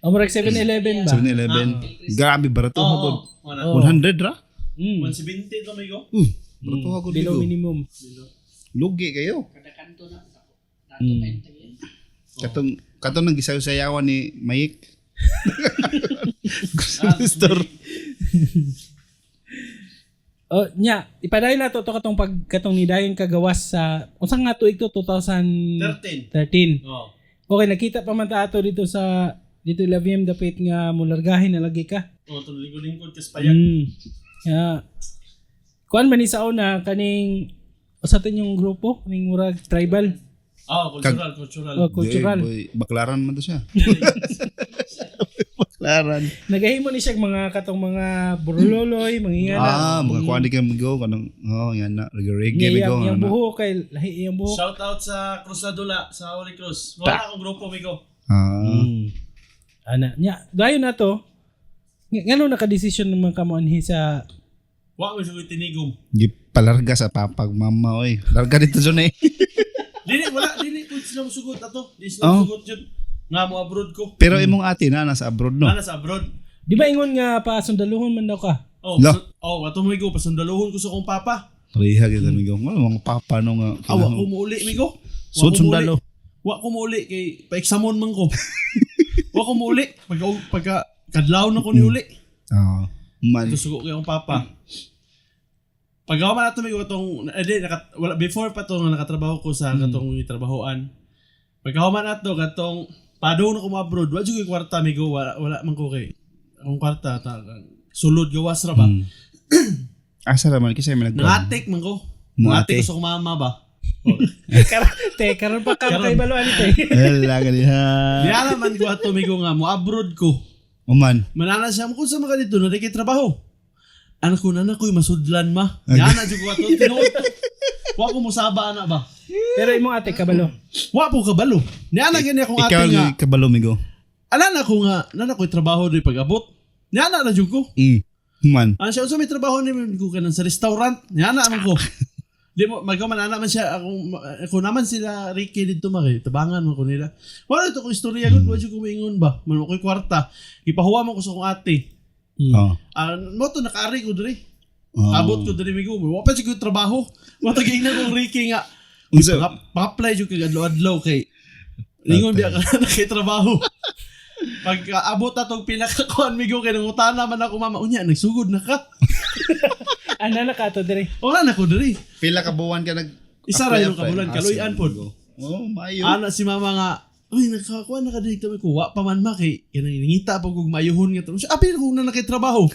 O murag 7-Eleven ba? 7-Eleven. Grabe barato Oo. hagod. Wala. Oh. 100 ra? 170 to migo. Barato hagod Below migo. minimum. Lugi kayo. Kada kanto na. Dato na yung tingin. Katong katong nang gisayaw-sayawan ni Mayik. Grocery store. Oh, nya, ipadayon na to to katong pag katong nidayon kagawas sa unsa nga tuig to, 2013. 13. Oh. Okay, nakita pa man ta ato dito sa dito 11 dapit nga mulargahin na lagi ka. Oh, itong lingkod-lingkod kas payag. Yeah. Kuan man ni sa una kaning usa to yung grupo kaning murag tribal Ah, cultural, cultural. o cultural. Di, boy, baklaran man to siya. Baklaran. Nagahimo ni siya mga katong mga burloloy, mga ingana. Ah, mga kuan di kayo migo kanang oh yan na reggae reggae Iyang, migo. iyang ano. buhok kay lahi iyang buhok. Shout out sa Cruzadula, sa Holy Cross. Wala akong grupo, migo. Ah, Ana, nya, dayon na to. Ngano naka-decision naman ka mo anhi sa Wa mo siya tinigom. gipalarga sa papag mama oy. Larga dito zone eh. Dili wala dili ko sila musugot ato. Di sila Oh. musugot jud. Nga mo abroad ko. Pero imong ate na nasa abroad no. Ana sa abroad. Di ba ingon nga pa sundaluhon man daw ka? Oh, Lah. oh, ato mo migo pasundaluhon ko sa akong papa. Pareha gyud amigo. Wala mga papa no nga. Awa ko muuli migo. Wa Sud ko sundalo. muuli. Wa ko muuli kay paeksamon man ko. Wa ko muuli pagka pagka kadlaw na ko ni uli. Ah, man. Ito sugo kay akong papa. Pag ako man ato migo atong eh, di, naka, wala, before pa to nga nakatrabaho ko sa katong trabahoan. Pag ako man ato katong padung na ko mo abroad, wa jud ko'y kwarta migo, wala wala man ko kay akong kwarta ta, sulod gawas ra ba. Asa ra man kasi may nagkuan. Nangatik man ko. Muate. Nangatik ko sa akong mama ba. Te, karon pa ka kay balo ani te. Hala gali ha. Diala man ko ato migo nga mo abroad ko. Uman. Manana siya mo kung sa mga dito na di kay trabaho. Anak ko na ko'y masudlan ma. Diana jud ko ato tinuod. Wa ko musaba ana ba. Pero imong ate kabalo. Wa po kabalo. Niana gani akong ate Ikaw nga. ni kabalo migo. Ala na ko nga, nana ko'y trabaho diri pag abot. Niana na jud ko. Man. Ano siya, unsa may trabaho ni ko kanan sa restaurant. Niana man ko. Di mo magkaman ana man siya akong ako naman sila Ricky didto ma kay tabangan man ko nila. Wala ito ko istorya gud, wa jud ko moingon ba. Man ko kwarta. Gipahuwa man ko sa akong ate. Oh. Ah, mo to nakaari ko diri. Oh. Abot ko diri migo. Wa pa jud ko trabaho. Wa ta giingnan kong Ricky nga. Unsa Pa-apply jud kay adlaw-adlaw kay Lingon biya ka na kay trabaho. Pag abot na tong pinakakuan migo kay nangutana man ako mama, unya nagsugod na ka. Ana na ka to diri. Wala na ko diri. Pila ka buwan ka nag Isa ra apply, yung kabulan, apply. kaluy-an Ah, pod. sige. Oh, maayo. Ana si mama nga, uy, nakakuha na ka dito. Ko, wa pa man ma, kay kanang nangita pa kog mayuhon nga to. Siya, apil ko na nakitrabaho.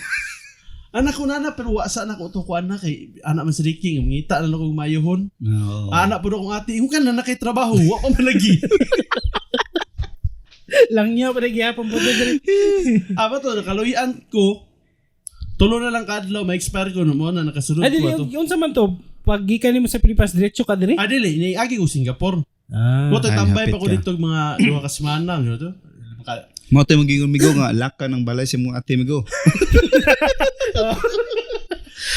Anak ko na na, pero wa sa anak ko to kuan na kay anak man si Ricky nga mangita na lang kog mayuhon. No. Anak po akong ate, huwag ka na nakitrabaho, wa pa man lagi. Langyaw pa gihapon po diri. Aba to, nakaluyan ko. Tulo na lang kaadlaw, ma-expire ko no mo na nakasunod Ay ko dili ato. unsa man to? Pag gikan nimo sa Pilipinas diretso ka diri? Ah, dili, niagi ko Singapore. Ah. Mo to Ay, tambay hapit pa ko ka. dito og mga 2 ka semana, ano to. Mao to magiging migo nga lak ka ng balay sa imong ate migo.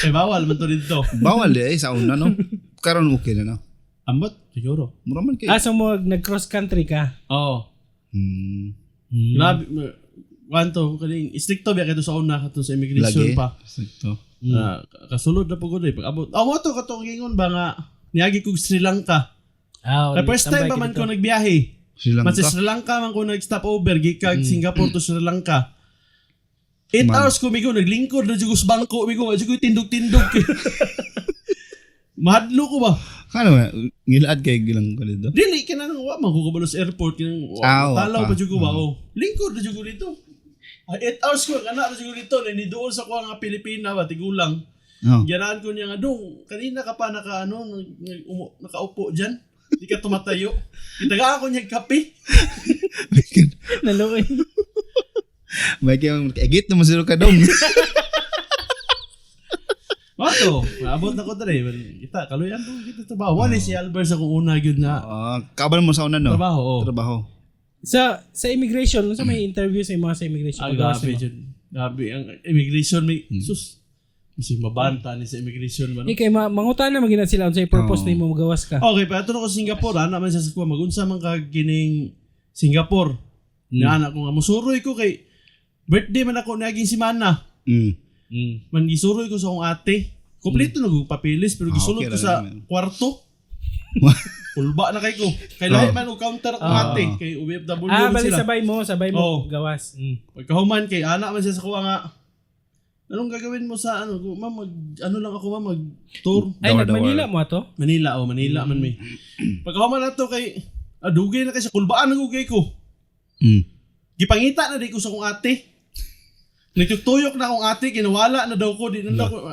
Eh bawal man to dito. Bawal di ay sa una no. Karon okay na no. Ambot siguro. Mura man kay. Ah, so mo nag-cross country ka. Oo. Hmm. Grabe kwanto kaning stricto biya kito sa una kato sa immigration Lagi. pa. Sakto. Na kasulod na pugod eh pag abot. Ah, mo to katong gingon ba nga niagi kog Sri Lanka. Ah, Kay first time pa man ko nagbiyahe. Sri Man Lanka. sa Sri Lanka man ko nag-stop over gikan Singapore to Sri Lanka. 8 Man. hours ko migo naglingkod na jud ko sa bangko migo, wa jud ko tindog-tindog. Mahadlo ko ba? Kano ba? Ngilaad kay gilang ko dito. Dili kanang wa man ko kabalo sa airport kanang Ah, wa talaw pa. pa jud ko ba oh. Lingkod na jud ko dito. 8 hours ko kana na jud ko dito na niduol sa kuha nga Pilipina ba tigulang. Oh. Gyanaan ko niya nga dong kanina ka pa naka ano nakaupo diyan. Di ka tumatayo. Itagaan ko niya kape. Naluoy. May kay egit naman sila ka dong. Mato, naabot na ko dere. Kita kaluyan to kita trabaho. Wala si Albert sa kung una gyud na Ah, kabal mo sa una no. trabaho. Oh. Trabaho. Sa immigration, unsa may interview sa imo sa immigration? Ah, Pagawas grabe nimo? jud. Grabe ang immigration may sus. Kasi mabanta ni sa immigration man. Di kay mangutan na magina sila unsay purpose Oo. nimo magawas ka. Okay, pa ato na ko sa Singapore, ana man siya sa kuha magunsa man ka kining Singapore. Na anak ko nga musuroy ko kay birthday man ako niaging semana. Man gisuroy ko sa akong ate. Kompleto na kog papeles pero Ah, gisulod okay ko ra sa naman. kwarto. Kulba na kay ko. Kay lahi man og counter akong ate kay OFW Ah, man bali sila. sabay mo Oo. gawas. Pagkahuman kay ana man siya sa kuha nga anong gagawin mo sa ano? Ma'am, mag, ano lang ako ma'am, mag tour. Ay, Dawar, nag Manila dawar. mo ato? Manila, oh, Manila man may. Pagkahuman na to kay dugay na kay sa kulbaan ang gugay ko. Gipangita na di ko sa akong ate. Nagtutuyok na akong ate, kinawala na daw ko. Di na ko,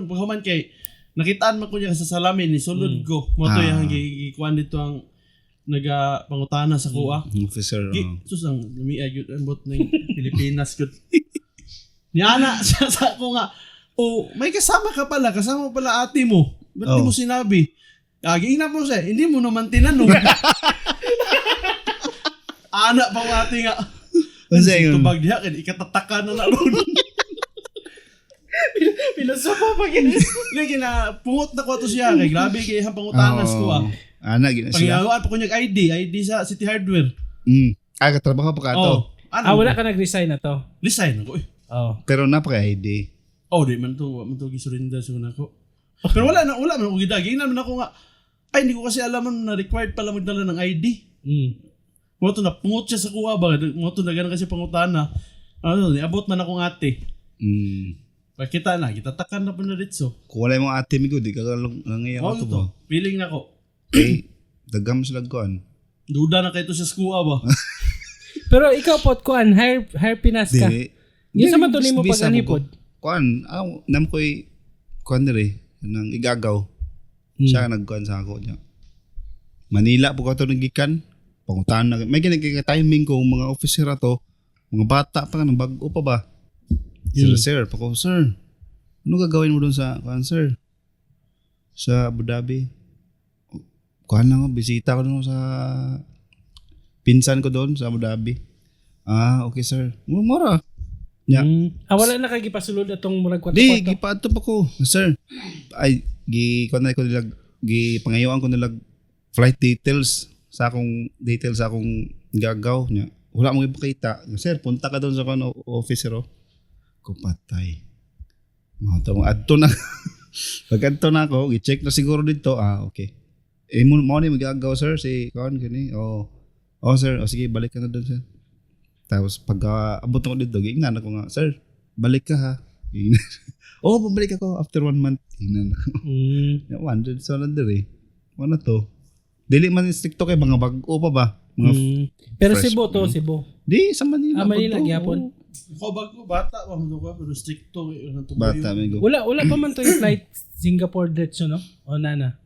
pagkahuman kay, nakitaan man ko niya sa salamin, nisulod ko. Mo to yung gikuan dito ang nagapangutana sa kuha. Officer. Gi, Oh. sus ang lumiag yun, ang bot ng Pilipinas yun. Niana siya sa ako nga, oh, may kasama ka pala, kasama pala ate mo. Ba't di Oh. mo sinabi? Agi, ina mo siya, hindi mo naman tinanong. Ana pa ang ate nga. Unsa yun? Tubag diha, kaya ikatataka na na ron. Pilosopo pa gid. Hindi, kina, pungot na ko ato siya. Kay grabe kay ang pangutanas ko ah. Ana gina sila. Pangingawaan pa ko niyag ID, ID sa City Hardware. Ah, katrabaho pa ka to. Oh, ano? Ah, wala ka nag-resign na to. Resign ako eh. Oh. Pero napaka ID. Oh, di man to, wa man to gisurrender sa una ko. Pero wala na, wala man ako gidagi. Ina man ako nga, ay, hindi ko kasi alam man na required pala magdala ng ID. Mo to na pungot siya sa kuha ba? Mo to na ganun kasi pangutana. Ano, niabot man akong ate. Pagkita na, kitatakan na po na ditso. Kung wala yung mga ate migo, di ka lang Oh, ato to. ba? Feeling na ko. Okay. Dagam sila kuan. Duda na kayo to sa kuha ba? Pero ikaw pot kuan hire hire Pinas ka. Di. Yun sa man to nimo Visa pag mo anipod. ko. Kuan, aw nam koy kuan dire nang igagaw. Siya ang nagkuan sa ako niya. Manila po ka to nagikan. Pangutan na. May ganyan timing ko mga officer ato. Mga bata pa nang bag-o pa ba? Sir, sir, pako, sir. Ano gagawin mo dun sa kuan, sir? Sa Abu Dhabi. Kuan lang ako, bisita ko dun sa pinsan ko doon sa Abu Dhabi. Ah, okay sir. Mura. Yeah. Ah, wala na kay gipasulod atong murag kwarto. Di, gipaadto pa ko, sir. Ay, gi kuan na ko nila gi pangayuan ko nila flight details sa akong details sa akong gagaw niya. Wala mo ipakita. Sir, punta ka doon sa kuan officer oh. Ko patay. Mga to, adto na. Pag adto na ako, i-check na siguro dito. Ah, okay. Eh, mo ni magagaw sir si kuan kini. Oh. Oh sir, oh sige, balik ka na doon sir. Tapos pagka abot ako dito, giingnan ako nga, "Sir, balik ka ha." Giingnan. "Oh, bumalik ako after one month." Giingnan ako. 100 sa lang diri. Ano to? Dili man stricto kay mga bag-o pa ba? Mga Pero fresh. Cebu to, Cebu. Di sa Manila. Ah, Manila po to. gyapon. Ako bago bata pa mo ko pero stricto eh, ano to ba Bata yun? amigo. Wala pa man to yung flight Singapore diretso, no? O nana.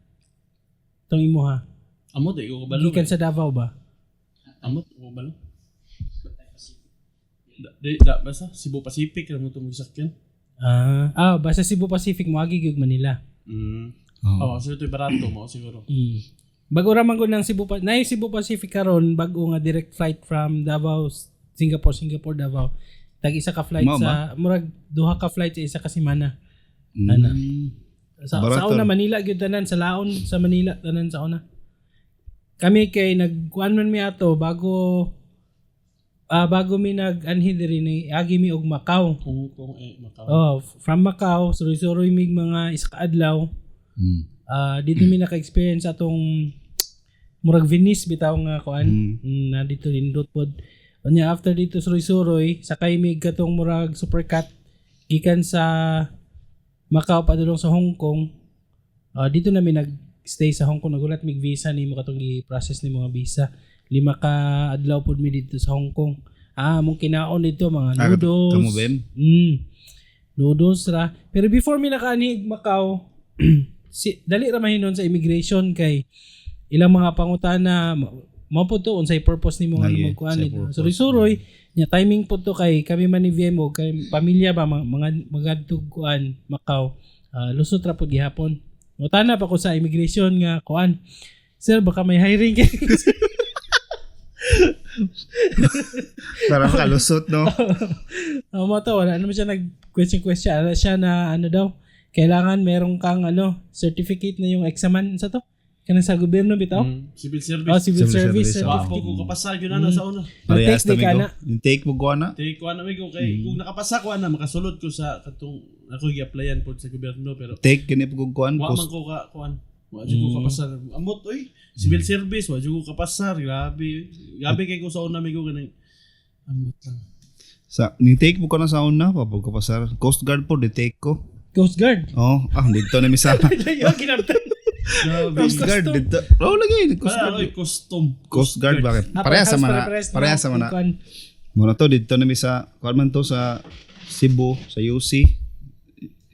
Tong imuha. Amo di ko kabalo. Gikan sa Davao ba? Amo ko kabalo. Di da basta Cebu Pacific ra mo to magsakyan. Ah, basta Cebu Pacific mo agi gyud Manila. Oh. Oh, siguro ito'y barato mo siguro. Bago ra man gud ng Cebu pa na Cebu Pacific karon bago nga direct flight from Davao Singapore, Singapore Davao. Tag isa ka flight Mao sa murag duha ka flight sa isa ka semana. Ana. Sa Barato. una Manila gyud tanan, sa laon sa Manila tanan sa una. Kami kay nagkuan man mi ato bago bago mi nag-anhi diri ni agi mi og Macau. Hong Kong eh Macau. Oh, from Macau suroy-suroy mig mga isa ka adlaw. Dito mi naka-experience atong murag Venice bitaw nga kuan. Na dito nindot pod. Unya after dito suroy-suroy sakay mi katong murag supercat gikan sa Macau padulong sa Hong Kong. Dito na mi nag-stay sa Hong Kong, nagulat mig visa nimo katong gi-process ni mga visa. 5 ka adlaw pod mi dito sa Hong Kong. Mong kinaon dito mga noodles. Kamo bem? Noodles ra. Pero before mi nakaani Macau, si dali ra mahinon sa immigration kay ilang mga pangutana mao po to unsay purpose nimo nga Lagi, magkuan unsay nito. purpose. Suroy-suroy nya timing po to kay kami man ni VMO kay pamilya ba mga magadtog kuan Macau. Lusot ra pud gihapon. Ngutana pa ko sa immigration nga kuan. "Sir, baka may hiring kay." Para makalusot, no? Oh, mo to, wala naman siya nag question question. Ano siya na ano daw, kailangan meron kang ano, certificate na yung examen sa to. Kanang sa gobyerno bitaw. Civil service. Oh, civil Civil service service, Wa certificate. po ko kapasa gyud na sa una. Parehas Take di ka ta, na. amigo. Yung take mo ko na. Take ko na ko kay kung nakapasa ko ana makasulod ko sa katong ako gi-applyan pod sa gobyerno pero Take kini po kuan. wa man ko ka kuan. Wa jud ko kapasar. Amot oy, civil service wa jud ko kapasar. Grabe. Oy. Grabe kay ko sa una migo kanang amot lang. Sa ning take mo ko na sa una pa ko pasar. Coast Guard po di take ko. Coast Guard. Oh, dito na mi sa Layo ginabtan. Grabe. Coast Guard dito. Oh, lagi Coast Para Guard. oy custom. Coast Guard bakit? Parehas sa mana. Parehas sa mana. Muna to dito na mi sa kuan man to sa Cebu, sa UC.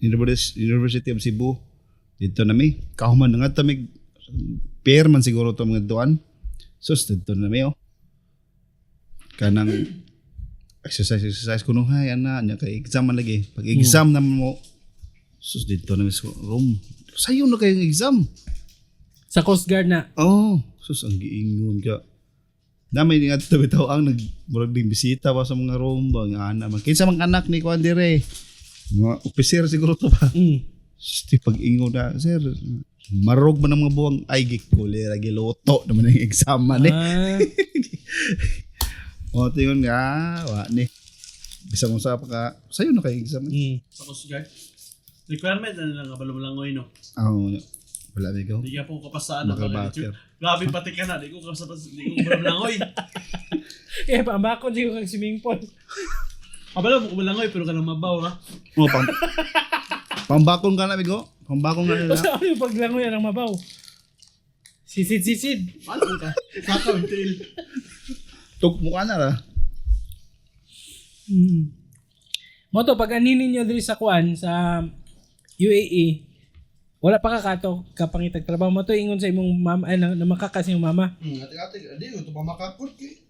University of Cebu. Dito na mi. Kahuman na nga to mi pair man siguro to mga duan. Sus dito na mi oh. Kanang exercise exercise kuno hay ana nya kay exam man lagi. Pag exam naman mo sus dito na mi sa room. Sayo na kayong exam. Sa Coast Guard na. Oh, sus ang giingon ka. Na may nga dito bitaw ang nag murag ding bisita pa sa mga room ba nga ana man. Kinsa mang anak ni kuan dire? Mga opiser siguro to ba. Sus, di pag-ingon na, "Sir, marog man ang mga buwang ay gikulera giluto naman ang exam man eh." O tingon nga wa ni. Bisa mo sa pa ka sayo na kay exam. Sa Coast Guard. Requirement na lang kabalo mo no. Ah, wala mi ko. Di ka po kapasaan na Bakal-bakal. Grabe pati ka na, di ko kapasa, di ko kabalo langoy. Eh, pambakon siguro kang swimming pool. Kabalo mo kumalangoy pero kanang mabaw ra. Oh, pambakon ka na migo. Pambakon ka na. Basta ako yung paglangoy ang mabaw. Sisid, sisid. Ano ka? Saka yung tail. Tug mo ka na ra. Mo to pag aninin niyo diri sa kuan sa UAE, wala pa ka kato kapangitag trabaho mo to ingon sa imong mama ay, na makakas imong mama. Ate-ate, di ko to pa makakot kay.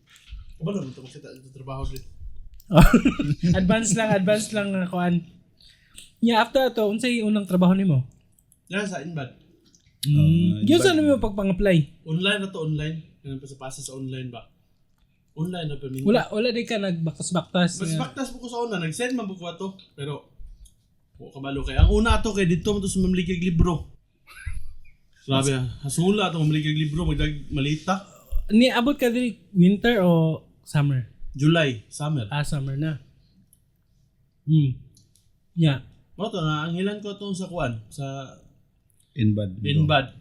Kabalo mo to makita dito trabaho dito. Advance lang nga kuan. Nya after to unsay unang trabaho nimo? Yan sa Inbad. Gyud sa nimo pagpang-apply? Online na to online. Ganun pa sa pasa sa online ba? Online na perminto. Wala di ka nagbaktas-baktas. Mas baktas mo ko sa una, nag-send man ko ato. Pero wa kabalo kay. Ang una ato kay dito mo to sa mamligag libro. Grabe, hasula ato mamligag libro magdag malita. Ni abot ka diri winter o summer? July, summer. Ah, summer na. Nya. Mo to na ang hilan ko atong sa kuan sa Inbad. Inbad.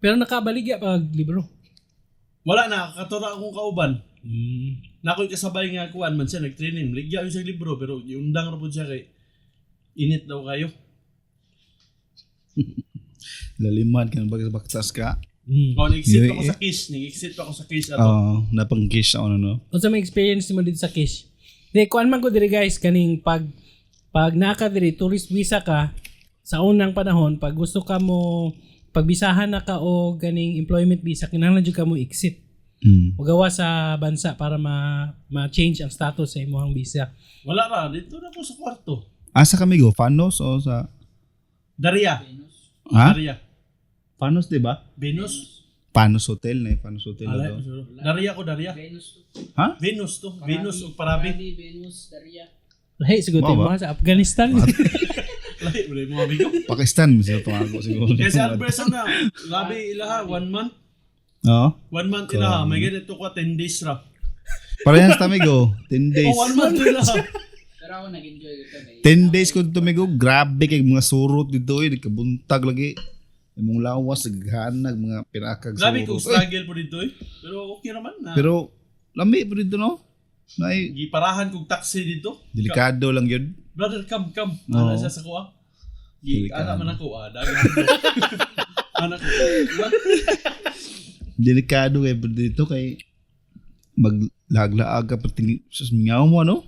Pero nakabaligya pag libro. Wala na katura akong kauban. Nakoy kasabay nga kuan man siya nag-training. Ligya yun sa libro pero giundang ra pud siya kay init daw kayo. Laliman ka ng baktas ka. Oh, nag-exit pa ako Yeah. sa Kish, nag-exit pa ako sa Kish ato. Oo, napang-kiss ako no. Unsa may experience nimo dito sa Kish? Di kuan man ko diri guys kaning pag naa ka diri tourist visa ka sa unang panahon pag gusto ka mo pagbisahan na ka o ganing employment visa kinahanglan jud ka mo exit. Magawa sa bansa para ma ma-change ang status sa imong visa. Wala ra dito na ako sa kwarto. Asa kami go? Fanos o sa... Daria. Ha? Daria. Fanos, di ba? Venus. Panos Hotel na eh. Panos Hotel na Alay, to. siguro. Daria ko Daria. Venus to. Ha? Venus to. Venus ug Parabi. Parabi, Venus, Daria. Lahi siguro Mao ba? mo sa Afghanistan. Lahi bre mo amigo. Pakistan, masaya tumago siguro. Kaya si Alberto na, grabe ilaha, 1 month. Oo. 1 month ilaha, may ganito ko 10 days ra. Parehas tamigo. 10 days. Oh, 1 month ilaha. Pero ako nag-enjoy ko kay 10 days ko tumigo. Grabe kay mga surot dito eh. Nagkabuntag lagi. Imong lawas, naghanag, mga pirakag Grabe kong surot. Eh, struggle po dito eh. Pero okay naman na. pero, lami po dito no? Nay, Giparahan kong taxi dito. delikado lang yun. Brother, come, come. Oo. Ana siya sa kuha. Gi, Delikado. ana man ako, ah. Dagan. Ana ko. Delikado kay po dito kay maglaglaag ka patingin sa mingaw mo ano?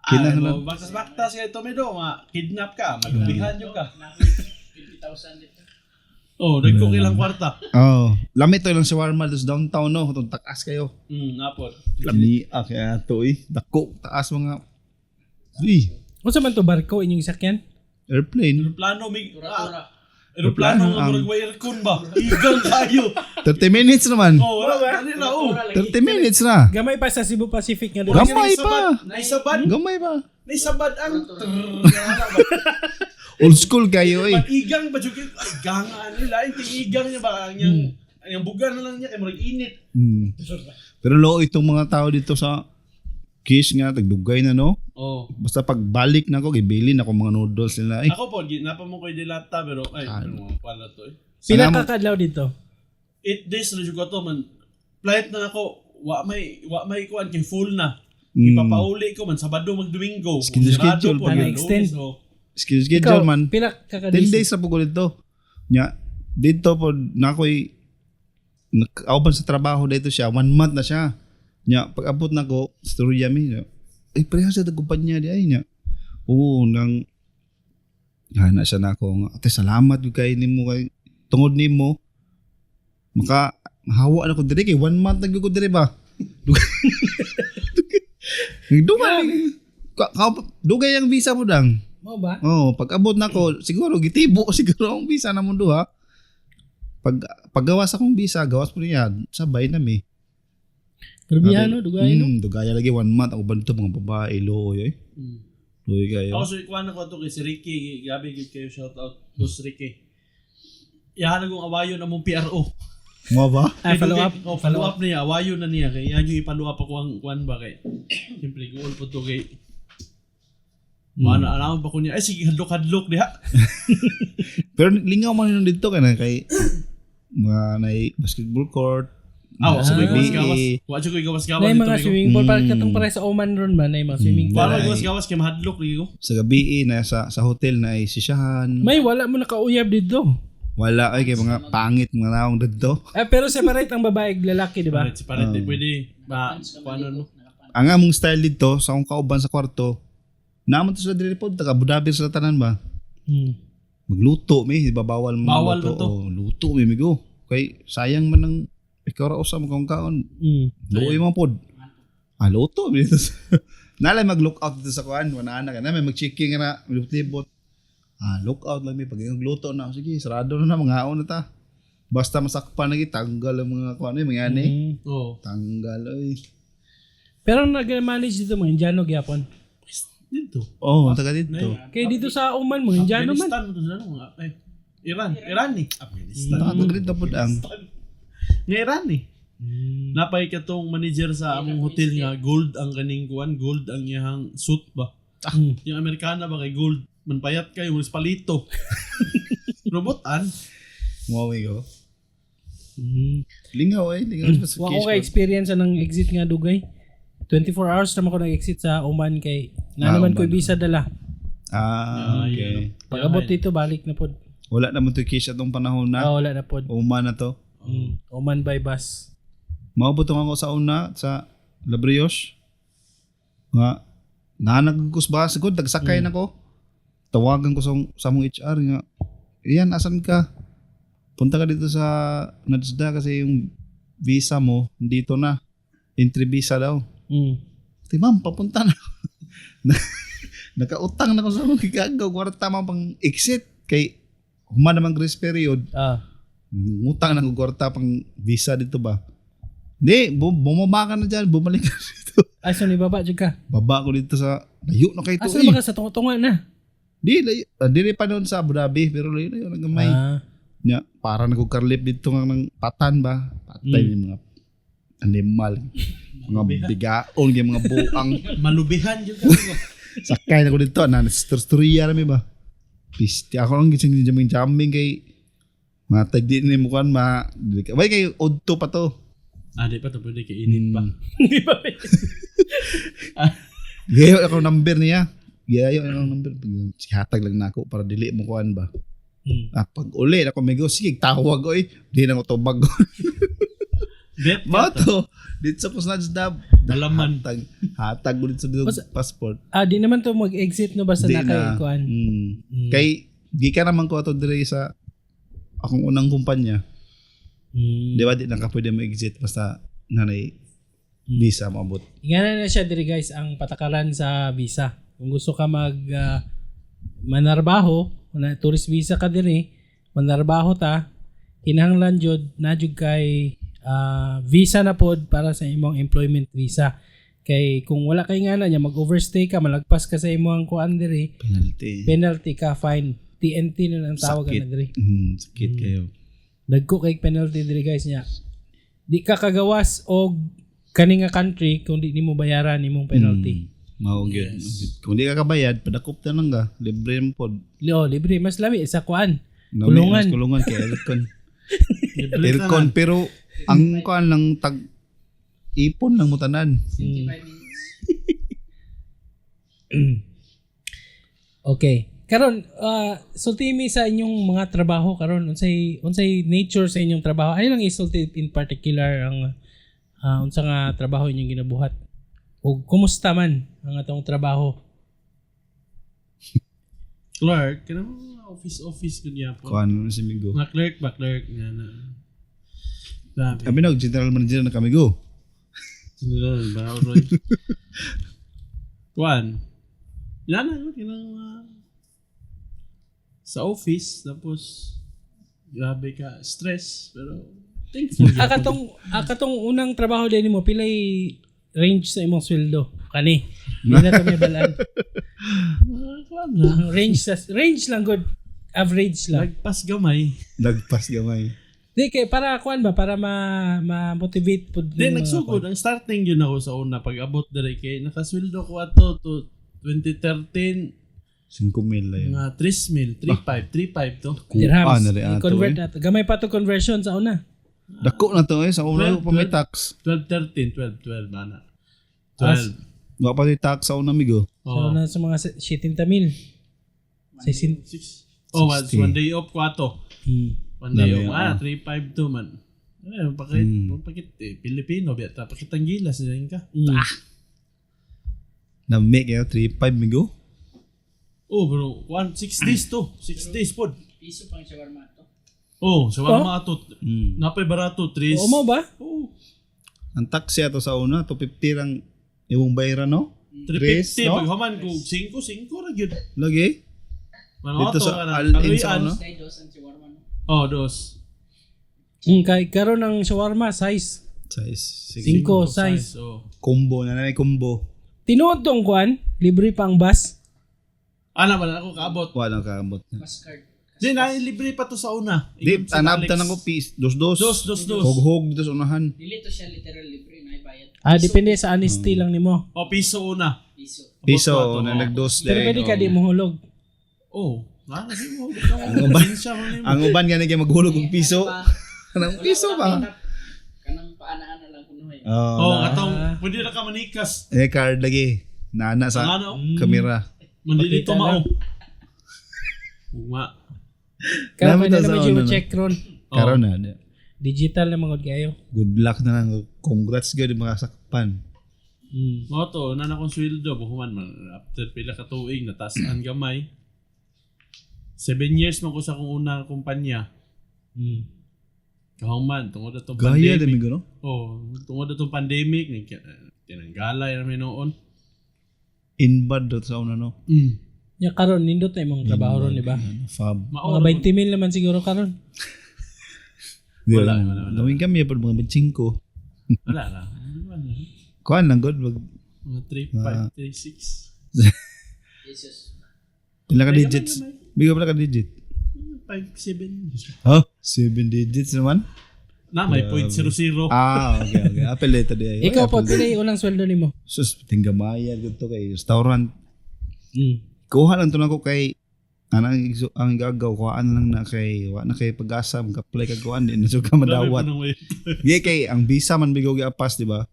Kinahanglan. Kinahanglan. Baktas-baktas kay Tomedo, ma kidnap ka, malubihan yo ka. 50,000 dito. Oh, nagko ilang kwarta. Oh, lami to lang sa shawarma dos downtown no, itong takas kayo. Apot. Lami ah, kaya to eh. Dako taas mga. Uy, Unsa man to barko inyong sakyan? airplane. Aeroplano mig Tura-tura. Aeroplano nga Ang- murag way aircon ba? Igang kayo. 30 minutes naman. Oh, wala dali na oh. Tura lagi. 30 minutes na. Gamay pa sa Cebu Pacific nga diri. Gamay pa. Naisabad, Gamay pa. naisabad ang Old school kayo eh. Igang ba jud ay gangaan nila, yung igang niya ba ang yang ang buga na lang niya kay murag init. Pero loo itong mga tao dito sa Kish nga tagdugay na no. Oh. Basta pagbalik na ako gibili na ako mga noodles nila eh. Ako po, napa mo ko'y dilata pero ay, ano mga pala to eh. Pila Salamat. ka kadlaw dito? 8 days na jud ko to man. Flight na ako, wa may kuan kay full na. Ipapauli ko man Sabado mag Domingo. Schedule, Sarado po, schedule. man, Na-extend. Lunes, oh. Schedule schedule man. Pila ka 10 days? days na po ko dito. Nya, dito po na ako'y nakauban sa trabaho dito siya, 1 month na siya. Nya, pag abot na ko, storya mi. Nya, ay, pareha sa kumpanya di ay nya. Oo, nang hana siya na ako nga, ate salamat gyud kay nimo kay tungod nimo maka mahawa na ko diri kay 1 month na gyud ko diri ba. Dugay dugay ang visa mo dang. Mao ba? Oh, pag abot na ko, siguro gitibo siguro ang visa na mundo ha. Pag paggawas akong visa, gawas po niya, sabay na mi. Grabe ano, dugay no. Dugaya lagi 1 month ang uban dito mga babae looy eh. Looy kayo. Ako so ikuan ako to kay si Ricky, grabe gyud kayo shout out boss Ricky. Iyahan kong awayon among PRO. Mo ba? Ay, follow up. Oh, follow up niya, awayon na niya kay iyan yung i-follow up ako ang kuan ba kay. Siyempre goal po to kay. Mana alam pa ko niya. Ay sige hadlok-hadlok diha. Pero lingaw man yun dito kay na kay mga nay basketball court. Ah, wa sa sa BA. gawas-gawas. Wa jud ko gawas-gawas Na dito. mga amigo. swimming pool para katong pare sa Oman ron man na mga swimming pool. Wa Walay. gawas-gawas kay mahadlok lagi ko. Sa gabi eh, na sa hotel na ay sisyahan. May wala mo nakauyab dito. Wala ay kay mga pangit mga naong dito. Ah, pero separate ang babae ug lalaki, di ba? Paret si paret di pwede ba kuan ano. Ang among style dito sa akong kauban sa kwarto, naman to sila diri pod taga Abu Dhabi sila tanan ba. Magluto mi, di ba bawal mo Bawal luto. ba to? Oh, luto mi migo. Kay sayang man ang ikaw ra usa mo kaon kaon. Luoy mo pod. Ah, luto mi dito. Nalay mag look out dito sa kuan, wala na ka na may mag-checking na libot. Ah, look out lang mi pag luto na. Sige, sarado na na mangaon na ta. Basta masakpan lagi tanggal ang mga kuan eh, mga ani. Oh. Tanggal oy. Pero nag-manage dito mga Indiano gyapon. Dito. Oh, taga dito. Kay dito sa Oman mga Indiano man. Afghanistan to sila mga eh. Iran, Iran ni. Afghanistan. Taga dito pod ang. Nga Iran ni. Napay katong manager sa among hotel nga gold ang kaning kuan, gold ang iyang suit ba. Yung Amerikana ba kay gold, manpayat kayo, mulis palito. Robotan. Mo ko. Lingaw eh, lingaw sa Wa ko ka experience anang exit nga dugay. 24 hours naman ko nag-exit sa Oman kay na Ah, naman ko Oman. visa dala. Ah, okay. Pag abot dito balik na pod. Wala naman to cash atong panahon na. Ah, wala na pod. Uma na to. Oman by bus. Maabot ako sa una sa Labrios. Nga nanagkus ba siguro nagsakay na ko. Tawagan ko sa mong HR nga. Iyan, asan ka? Punta ka dito sa Nadsda kasi yung visa mo dito na. Entry visa daw. Ti ma'am, papunta na. Nakautang na ko sa mong gigagaw. Kwarta man pang exit. Kay human naman grace period. Ngutang na ko kwarta pang visa dito ba? Hindi, bumaba ka na dyan. Bumalik ka dito. Ay, so ni baba jud ka. Baba ko dito sa, layo na kay ito Asa eh. na ba ka sa tunga na? Di, layo. Dili pa noon sa Abu Dhabi, pero layo layo na gamay. Nya, para na ko karlip dito nga ng patan ba? Patay yung mga animal. Mga bigaon, yung mga buang. Malubihan yun ka. Sakay na ko dito. Na, nastorya na mi ba? Pisti. Ako lang gising jamming jamming kay matag di ni mukuan ma. Bay kay odto pa to. Ah, di pa to pwede kay init pa. Di ba? Giyayo ako number niya. Giyayo ako number. Sihatag lang nako para dili mo kuan ba. Ah, pag uli ako migo sige tawag oy. Di na ko tubag. Bet Mao to. Dito ko sa dab. Dalaman. Hatag, hatag ko dito sa dito passport. Ah, di naman to mag-exit no basta Di na kay na. kuan. Kay gikan naman ko ato diri sa akong unang kumpanya. Di ba di na ka pwede mo exit basta nanay visa maabot. Ingana na siya diri guys ang patakaran sa visa. Kung gusto ka mag manarbaho, na tourist visa ka diri, manarbaho ta, kinahanglan jud na jud kay visa na pod para sa imong employment visa. Kay kung wala kay ngana niya mag-overstay ka, malagpas ka sa imong kuan diri, Penalty. penalty ka, fine. TNT na lang tawag Sakit. na diri. Sakit kayo. Dagko kay penalty diri guys niya. Di ka kagawas og kani nga country kung di nimo bayaran imong penalty. Mao gyud. Yes. Kung di ka kabayad, padakop na lang ka. Libre mo pod. Oh, libre mas lami sa kuan. Nami, Kulungan. mas kulungan kay aircon. Libre ka Aircon pero ang kuan lang tag ipon lang mo tanan. 25 minutes. Okay. Karon, sulti mi sa inyong mga trabaho karon unsay unsay nature sa inyong trabaho? Ay lang isulti in particular ang unsa nga trabaho inyong ginabuhat. O kumusta man ang atong trabaho? Clerk, kanang mga office-office kun yapon. Kuan mo si Migo. Mga clerk ba clerk nga na. Grabe. Kami na general manager na kami go. General ba Roy? Kuan. Yan na kinang sa office tapos grabe ka stress pero thankful. Ah, katong unang trabaho din nimo pilay range sa imong sweldo kani. Di na to may balaan. Kuan na. Ang range sa range lang good. Average lang. Lagpas gamay. Lagpas gamay. Di kay para kuan ba para ma ma-motivate pud Di ng mga nagsugod ang starting yun ako sa una pag abot dire kay nakasweldo ko ato to 2013 5 mil na yun. mga 3 mil, 3.5, 3.5 to. kuan. Dirhams. Kuan na rin ato I-convert eh. ato. Gamay pa to conversion sa una. Dako na to eh. Sa una 12, pa may tax. 12, 13, 12, 12 ana. 12. Wa pa may tax sa una migo. So Oh. na sa mga 70 mil. Sa sin Six. Oh, 60. one day off ko ato. One day Dami, off. Ah, 3.5 to man. Eh, pakit, pakit, eh, Pilipino, biya, pakit ang gilas, yan ka. Nami kayo 3.5 migo. Oh, bro, 1, 6 days to. 6 days pod. Piso pang shawarma to. Oh, sa oh? mga ato. Napay barato, 3. Oo mo ba? Oh, Ang tax ato sa una 250 ang imong bayaran no? 350. no? Pag human ko, 5, 5 ra gyud. Lagi. Mga Dito ato, sa kanang Al-In sa Kaluyan. ano? Stay dos ang shawarma no. Oh, dos. Kay karon ang shawarma size Size. Sige. 5 size. Oh. Combo na na may combo. Tinuod tong kuan, libre pa ang bus. Ana ba na ako kaabot? Wala kaabot. Mas card. Di, na libre pa to sa una. Di, Ingon si anabtan Alex. ako piece. Dos dos. Dos, dos, dos. Hog-hog dito sa unahan. Dili to siya literal libre na ibayad. Ah, depende sa honesty lang nimo. Oh, piso una. Piso. Piso Abot ko ato, na oh. nagdos. Pero pwede ka di mohulog. Oh, nga kasi mo. Ang uban. Ang uban gani kay maghulog og piso. Ano Anong piso ba? Kanang paana-ana lang kuno eh. Oh, Oh, na. katong Pwede na ka manikas. Eh, card lagi. Nana sa Ang ano? kamera. Mandilito Pakita mao. lang. Uma. Karon Dami pwede to na sa medyo una, no? check ron. Oh. Karon na. Digital na mga kayo. Good luck na lang. Congrats gyud mga sakpan. Mao to, na na akong sweldo buhuman man after pila ka tuig natasan gamay. 7 years man ko sa akong una kumpanya. Kahuman tungod atong Gaya pandemic. dami no? Oh, tungod atong pandemic ni tinanggalay na mi noon. Inbad dot sa una no. Ya karon nindot na imong trabaho ron, di ba? Fab. Mao Mga 20 mil naman siguro karon. Di Wala, wala, wala, wala. Gawin kami pa mga 5. Wala na. Kuan lang good mag Mga 3, 5, 3, 6. Jesus. pila ka digits. Bigo pila ka digit. 5, 7. Huh? 7 digits naman? Na, may 0.00. Ah, okay. Apple later di ay. Ikaw po, pila yung unang sweldo nimo? Sus, tinggamaya gud to kay restaurant. Kuha lang to nako kay anang ang gagaw kuhaan lang na kay wa na kay pag-asa mag-apply ka kuan di na jud ka madawat. Gi kay ang visa man bigo giapas di ba?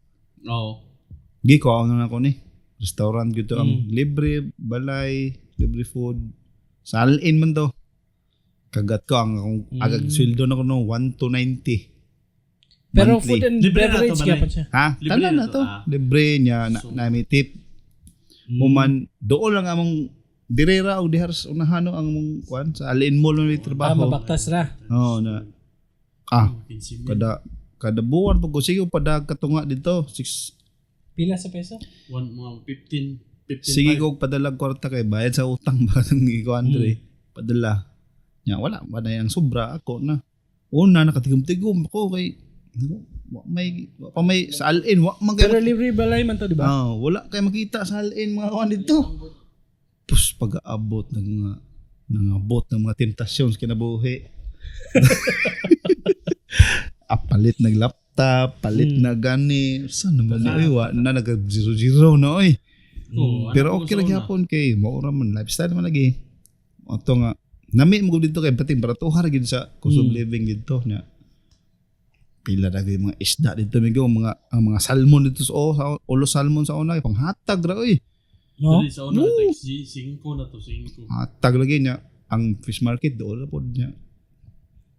Oo. Gi kuhaan na nako ni. Restaurant gyud to ang libre balay, libre food. Salin man to. Kagat ko ang akong agag sweldo na ko no 1 to 90. Pero Monthly. food and Libre na to, beverage balay. gyapon siya. Ha? Libre Tanan na na to, to. ah. Libre niya na, So- na may tip. Human dool lang among direra og dihar sa unahano ang among kuan sa Alin Mall na may Ah, trabaho. mabaktas ra. Oo na. Ah, 15 mil. kada kada buwan pag sige padag katunga dito. Six, Pila sa peso? One, mga 15, 15, sige ko padalag kwarta kay bayad sa utang ba ng ikuan dre. Padala. Nya wala wala ang sobra ako na. Una nakatigom-tigom ako kay wa may wa pa may sa alin wa man kay Pero libre balay man to, di ba? Ah, wala kay makita sa alin mga kuan dito. Pus pag-aabot ng mga nangabot ng mga tentasyon sa kinabuhi. Ah, palit nag laptop, palit na gani. Saan naman ni oy, wa na nag zero zero na oy. Oo, ano Pero ko okay sa lang una? gyapon kay maura man lifestyle man lagi. Ato nga nami mo gud dito kay pati baratuhar gid sa cost of living dito nya. Pila ra gyud mga isda dito migo mga ang mga salmon dito sa oh, sa ulo salmon sa una kay panghatag ra oy. No? Dali sa una, like, 5 na to, 5. Hatag lagi niya ang fish market doon ra pod niya.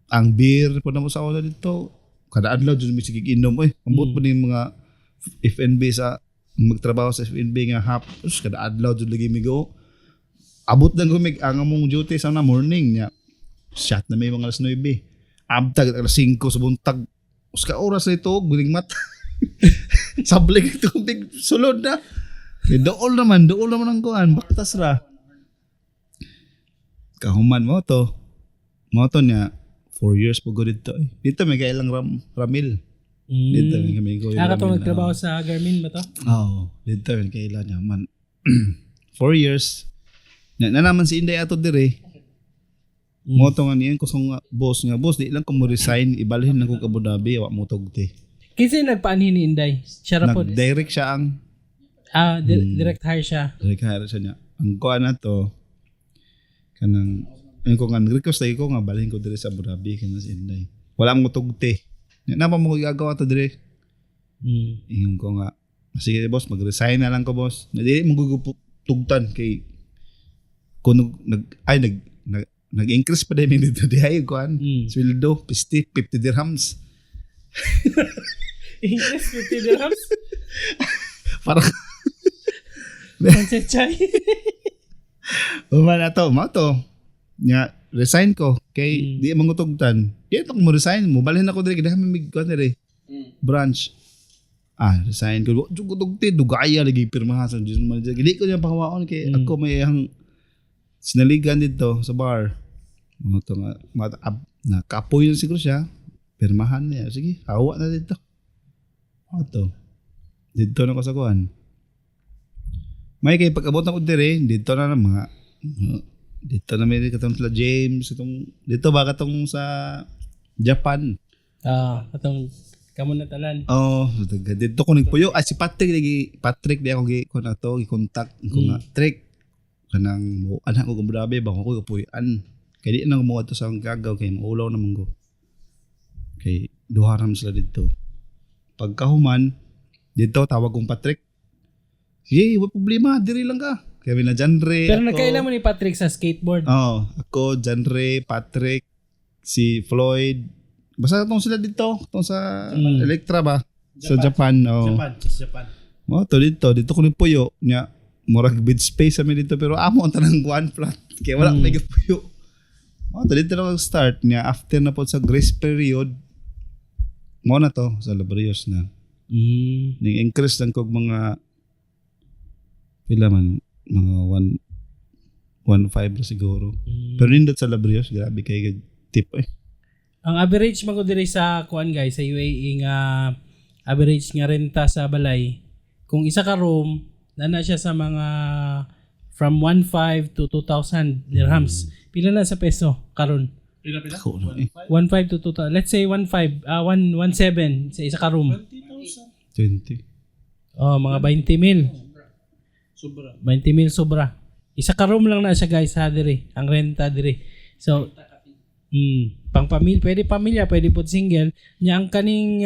Ang beer pod na mo sa una dito. Kada adlaw jud mi sige inom oy. Ambot pa ni mga FNB sa magtrabaho sa FNB nga half us kada adlaw jud lagi migo. Abot lang ko mig ang among duty sa una morning niya. Shot na may mga alas 9. Abtag alas 5 sa buntag. Us ka oras na ito, guling mata. Sablig tubig sulod na. Kay dool naman ang kuan, baktas ra. Kahuman mo to. Mo to niya, 4 years po ko dito eh. Dito may kailang Ramil. Dito may kami ko. Ah, katong nagtrabaho sa Garmin ba to? Oo, dito may kailan niya man. 4 years. Na, na naman si Inday ato dire. Mo to nga niyan ko sa nga boss nga boss di lang ko mo resign ibalhin lang ko ka Abu Dhabi wa mo tugti. Kinsa yung nagpaanhin ni Inday? Siya ra po. Nag-direct siya ang Ah, direct hire siya. direct hire siya niya. Ang kuan na to kanang ang ko nga request lagi ko nga balhin ko dire sa Abu Dhabi kana si Inday. Wala mo tugti. Na pa mo gagawa to dire. Ingon ko nga sige boss mag-resign na lang ko boss. Na dili mo gugutugtan kay kung nag ay nag, nag nag-increase pa din dito di ay kuan. Sweldo 50 50 dirhams. English 50 dirhams? Para Panchay. Uma na to, mao to. Nya resign ko kay di mangutugtan. Di to mo resign mo balhin ako diri kay mig kuan diri. Branch. Ah, resign ko. Jud ko tugti dugaya lagi pirmahan sa Diyos manager. Dili ko niya pakawaon kay ako may ang sinaligan dito sa bar. Mo to nga mata ab, nakapoy na siguro siya. Pirmahan niya. Sige, hawa na dito. Mao to. Dito na ko sa kuan. May kay pag-abot na ko dire, dito na ng mga dito na may katong sila James, itong dito ba katong sa Japan. Ah, katong kamo na tanan. Oh, dito ko nagpuyo. Ah, si Patrick lagi, Patrick di ako gi ko na to, gi-contact ko nga Trick kanang mo anak ko grabe ba ko puyan. Kay di na mo ato sa akong gagaw kay maulaw naman ko. Kay duha ra man sila dito. Pagkahuman Dito tawag kong Patrick. Sige, wa problema, diri lang ka. Kami na Janre. Pero ako. nagkaila mo ni Patrick sa skateboard. Oo, ako, Janre, Patrick, si Floyd. Basta itong sila dito, itong sa Electra ba? Sa Japan, oo. Japan, sa Japan. Mo to dito, dito ko ni Puyo nya. Murag bed space ami dito pero amo ang tanang one flat kaya wala may gapuyo. Mo to dito na start niya after na po sa grace period. Mo na to sa Labrios na. Ning increase lang kog mga pila man mga 1 1.5 ra siguro. Pero nindot sa Labrios, grabe kay tip eh. Ang average man ko diri sa kuan guys sa UAE nga average nga renta sa balay kung isa ka room nana siya sa mga from 1.5 to 2,000 dirhams. Pila na sa peso karon? Pila pila? Ako na eh. 1.5 to 2,000. Let's say 1.5, 1 1.7 sa isa ka room. 20,000. 20. Oh, mga 20 mil. Sobra. 20 mil sobra. Isa ka room lang na siya guys ha diri, ang renta diri. So pang pamilya, pwede pamilya, pwede po single. Nya ang kaning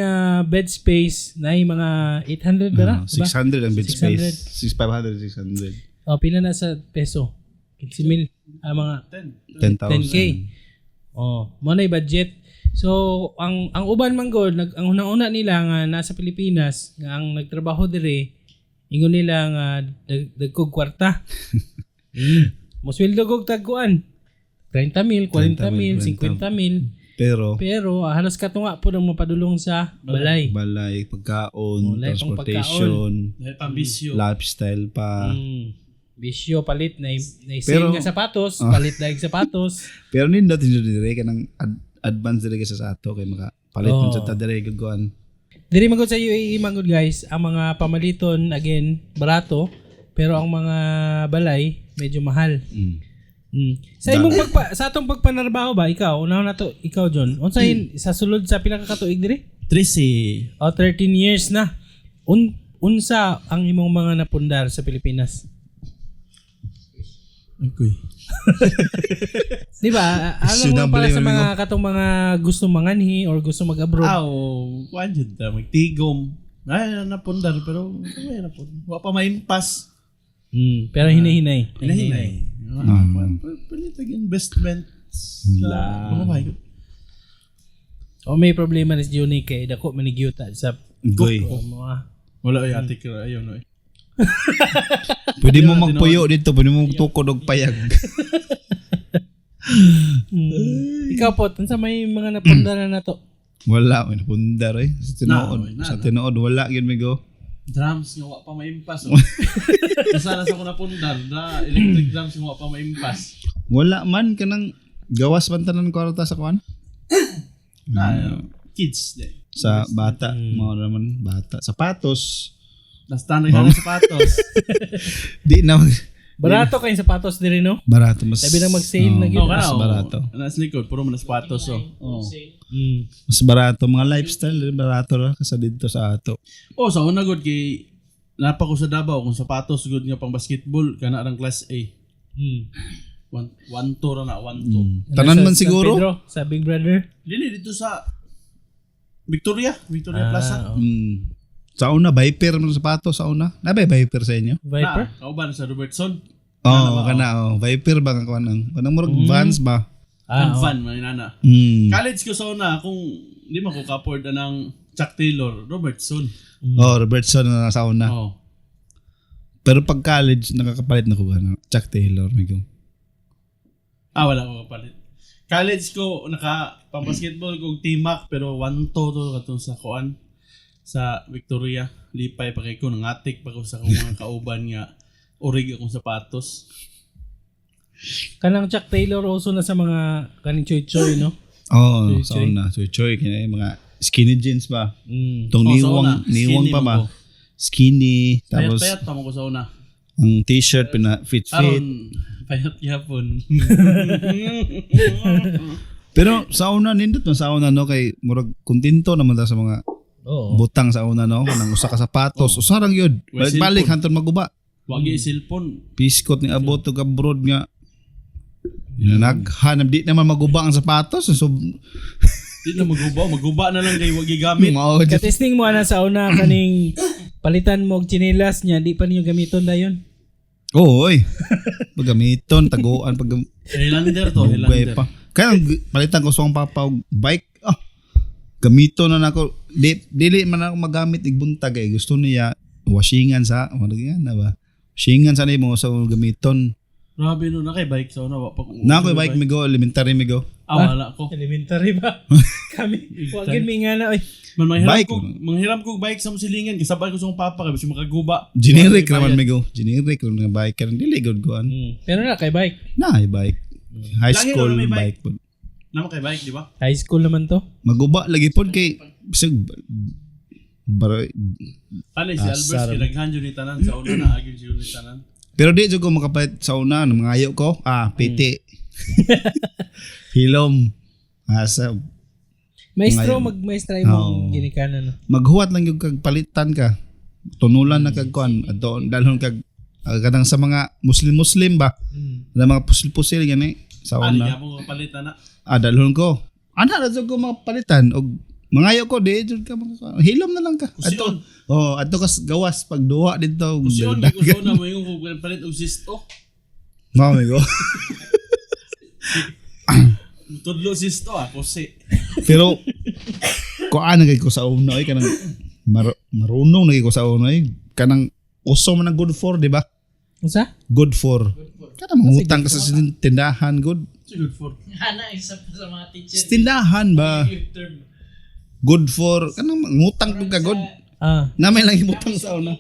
bed space na mga 800 ba? Ah, Diba? 600 ang bed 600. space. 6,500, 600. Oh, pila na sa peso? 15 mil. Mga 10. 10,000. 10K. Oh, mo na budget. So, ang uban man gud, ang una-una nila nga nasa Pilipinas, nga ang nagtrabaho diri, ingon nila nga dagkog kwarta. Mosweldo gog tagkuan. 30 mil, 40 mil, 50 mil. Pero Pero halos katunga po nang mapadulong sa balay. balay, pagkaon, Balay, pang transportation, Dahil pambisyo. lifestyle pa. Bisyo palit na na Pero- nga sapatos, palit na yung sapatos. Pero nindot nindot dire kanang advance dire kaysa sa ato kay maka palit Oo. oh. sa ta dire gagawan. Diri man gud sa UAE man gud guys, ang mga pamaliton again barato, pero ang mga balay medyo mahal. Sa imong sa atong pagpanarbaho ba ikaw, una na to ikaw John. Unsay sa sulod sa pila ka katuig diri? 13. O 13 years na. Unsa ang imong mga napundar sa Pilipinas? Okay. Di ba? Ano mo para sa mga katong mga gusto manganhi or gusto mag-abroad? Aw, kuan jud ta magtigom. Ay, napundar pero ay napundar. Wa pa maimpas. Pero hinahinay. Hinahinay. Palit ang investment sa mga bahay. O may problema ni si Juni kay dako manigyuta sa Goy. mga Wala ay ate ko ayaw no. eh. Pwede mo magpuyo dito, pwede mo magtukod og payag. Ikaw po, unsa may mga napundaran na to? Wala, may napundar eh. Sa tinuod, Na, sa tinuod wala gyud mi go. Drums nga wa pa maimpas. Oh. Sana sa ko napundar, da electric drums nga wa pa maimpas. Wala man kanang gawas man tanan kwarta sa kuan. Na kids de. Sa bata, mao naman bata. Sapatos, Basta naghanap sapatos. di na Barato kay sapatos diri no? barato mas. Sabi na mag-sale na gyud. Oh, Mas kana, oh. barato. Nasa likod puro man sapatos oh. Oh. Mas barato mga lifestyle, barato ra kasi dito sa ato. Oh, sa una gud kay napa ko sa Davao kung sapatos gud nga pang basketball kana rang class A. One, one two ra na, 1-2. Tanan man Sa San siguro. Pedro, sa Big Brother. Dili dito sa Victoria, Victoria Plaza. Oh. Sa una, Viper man sapatos sa una. Nabay Viper sa inyo? Viper? Na, kauban sa Robertson. Oo, oh, kana oh. Viper ba nga kuan ang kanang murag Vans ba? Ang Ah, van man nana. College ko sa una kung di man ko ka-afford anang Chuck Taylor, Robertson. Oh, Robertson na sa una. Oh. Pero pag college nakakapalit na ko ba Chuck Taylor may go. Ah, wala ko kapalit. College ko naka pang basketball ko T-Mac pero 1-2 to katong sa kuan sa Victoria. Lipay pa kay ko nangatik pa ko sa akong mga kauban nga orig akong sapatos. Kanang Chuck Taylor uso na sa mga kaning choy choy no? Oh, Choy sa choy. una, choy choy kini mga skinny jeans ba. Tong Oh, sa niwang una, niwang skinny pa man ba? ko. Skinny tapos Payat-payat pa mo ko sa una. ang t-shirt pina fit fit. Aron payat gyapon. Pero sa una nindot man sa una no kay murag kontento naman ta sa mga Oo. butang sa una no kanang usa ka sapatos usa rang yun. Well, Balik-balik cellphone. hantod maguba. Wagi cellphone. Piskot ni abot og abroad nga naghanap di naman maguba ang sapatos so Di na maguba, maguba na lang kay wagi gamit. mao Katisning mo ana sa una kaning Palitan mo og tsinelas niya, di pa ninyo gamiton dayon. Oo, oy. Pagamiton, taguan, pag Highlander to, Dugay Highlander. pa. Kaya ang palitan ko sa akong papa og bike. Ah, gamito na nako. Dili man ako magamit igbuntag eh. Gusto niya washingan sa, ano yan na ba? Washingan sa nimo sa gamiton. Grabe no, na kay bike sa una. Wa pa ko. Na ako bike migo, elementary migo. Ah, wala ko. Elementary ba? Kami, wag gid mi nga na oy. Man, manghiram Bike. ko, manghiram ko bike sa musilingan. Kasabay ko sa akong papa kay bisag makaguba. Generic Wala raman bayad. migo. Generic raman nga bike karon dili gud kuan. Pero na kay bike. Na bike. High Lahi school na may bike. bike pod. Naman kay bike, di ba? High school naman to. Maguba lagi pod kay bisag bar, Panay si Ah, Albert sarap. kinaghan jud ni tanan sa una na agin jud ni tanan. Pero di jud ko makapalit sa una, nang mangayo ko. Ah, piti. Hilom. Asa Maestro, Ngayon. magmaestra imong Oo. ginikanan. No? Maghuwat lang yung kag palitan ka. Tunulan na kag kuan adto dalhon kag kadang sa mga Muslim-Muslim ba? Mm. Na mga pusil-pusil gani sa Ah, di una. mo palitan na. Ah, dalhon ko. Ana ra jud ko mga palitan og mangayo ko di jud ka hilom na lang ka. Kusion. Adto. Oh, adto kas gawas pag duwa didto. Kusion di ko sa una mo yung kung palit og sisto. Mao mi ko. Tudlo sisto ah, kusi. Pero kuan na kay ko sa una oy kanang marunong na kay ko sa una oy kanang uso man ang good for, di ba? Unsa? Good for. Kanang mangutang ka sa tindahan good. Good for. Hana, isa pa sa mga teacher. Sa tindahan ba? Yung term. Good for kanang mangutang pud ka good. Ah, Na may lang ibutang sa una.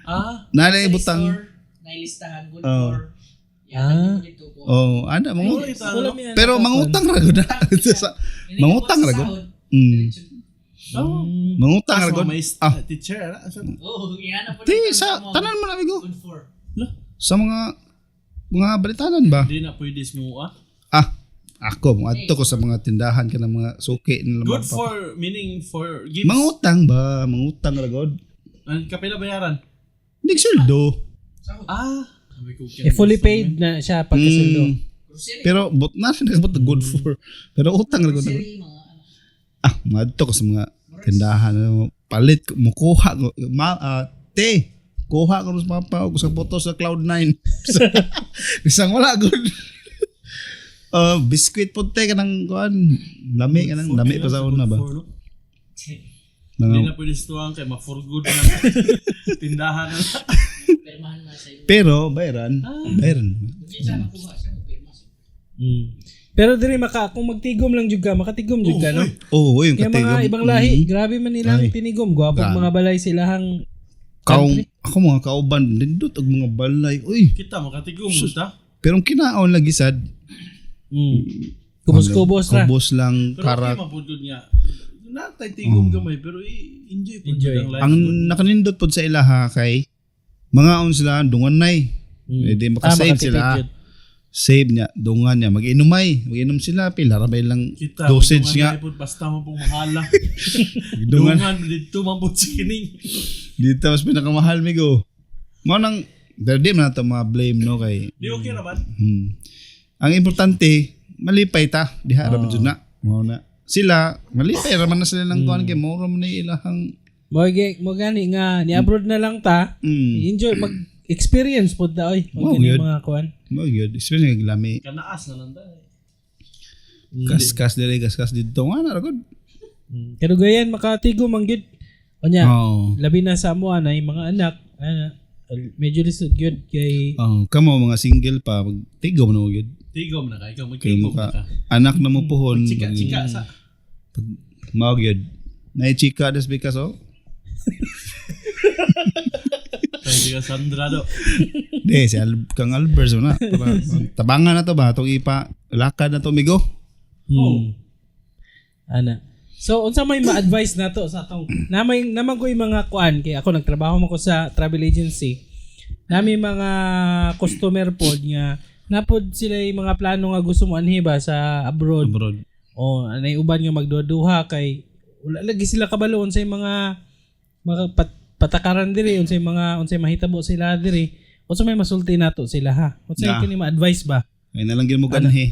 Ah, Na lang ibutang. Store, nailistahan, good Oh. for. Yan, dito ko. Oh, ana mangutang. wala wala ita. mi Pero mangutang ra gud. Mangutang ra gud. Oh. Mangutang ra As gud. mga Ah, teacher ana. Asa na? Oh, yan na po. ti sa tanan man amigo. Good for. Lah, Sa mga balitanan ba? Di na pwede mo ah. Ah, ako moadto ko sa mga tindahan kanang mga suki nila Good mga for meaning for gifts. Mangutang ba? Mangutang ra gud. Ang kapila bayaran. Hindi sweldo. Ah, sabi ko, Eh, fully paid na siya pagkasuldo. Grocery. Pero but na siya nagabot na good for. Pero utang ra gud. Grocery, mga ano. Ah, moadto ko sa mga tindahan ano, palit ko, mukuha ko ma te kuha ko sa papa og sa boto sa Cloud9. Isang wala good. Biscuit po te kanang kuan lami kanang lami pa sa una ba. Good for, no? Hindi Mga, na pwede sa kay ma-for good na tindahan na. Pirmahan na sa iyo. pero bayaran, bayaran. Hindi siya nakuha siya, pirma siya. Mm. Pero diri maka kung magtigom lang jud ka, makatigom jud ka no. Oo, oh, yung Yung mga katigom. ibang lahi, grabe man nilang Ay. tinigom, gwapong Grabe. mga balay silahang Kaong, ako mga kauban, nindot og mga balay. Uy, Kita makatigom mo ta. pero ang kinaon lagi sad. Kubos-kubos ra. Kubos lang, Pero okay karak. man pud gud nga. Natay tigom gamay pero i-enjoy pud Enjoy. jud ang life. Ang nakanindot pod sa ilaha kay mga on sila dungan nay. Mm. Eh, di makasave makatipid sila. yun. Save niya, dungan niya, mag-inumay, mag-inom sila, pila ra ba ilang Kita dosage nga. dungan na pud basta man pong mahala. Dungan. Dungan didto man pud sa kining. Dito mas pinakamahal migo. Mao nang pero di man nato ma-blame no kay Di okay ra man. Ang importante, malipay ta. Diha ra man jud na. Mao na. Sila, malipay ra man na sila ng kuan kay mao ra man na ilahang Mo mo gani nga ni abroad na lang ta. Enjoy mag experience pod ta oy. Wow, Mag yun. mga kuan. Mao gyud, especially nga lami. Kanaas na lang ta. Kaskas diri, kaskas didto nga na ra gud. Pero gayan makatigom ang gyud. Unya, Oh. labi na sa amo na yung mga anak, ana, medyo lisod gyud kay Oh, kamo mga single pa, magtigom na mo gyud. Tigom na ka ikaw Kay magtigom mo na ka ka. anak na mo puhon. Chika chika sa Mao gyud. Nay chika des because oh. Pwede ka Sandra do. Di si kang Albers na. Para, tabangan na to ba atong ipa lakad na to migo. Oh. Ana. So unsa may ma-advise nato sa atong namay naman ko yung mga kuan kay ako nagtrabaho man ko sa travel agency. Nami mga customer pod nga napod sila yung mga plano nga gusto mo anhi ba sa abroad. Abroad. O anay uban nga magduha-duha kay wala lagi sila kabalo unsay mga mga patakaran diri unsay mga unsay mahitabo sila diri. Unsa may masulti nato sila ha? Unsa Na. kini ma-advise ba? Ay na lang gyud mo ganhi.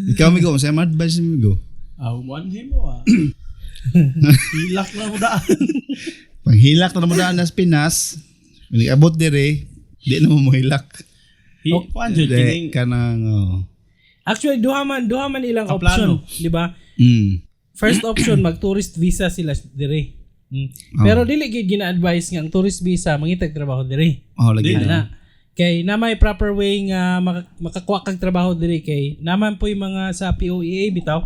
Ikaw migo, unsa may advice migo? Ah, one him mo ah. Hilak na mo daan. Panghilak na mo daan nas Pinas. Nag-abot dire, di na mo mohilak. Kuan jud Di kining kanang oh. Actually, duha man ilang option, Kaplano. di ba? First option, mag tourist visa sila dire. Pero dili gyud gina-advise nga ang tourist visa mangitag trabaho dire. Oh, lagi Di na. Ana. Kay na may proper way nga makakuha kag trabaho dire kay naman po yung mga sa POEA bitaw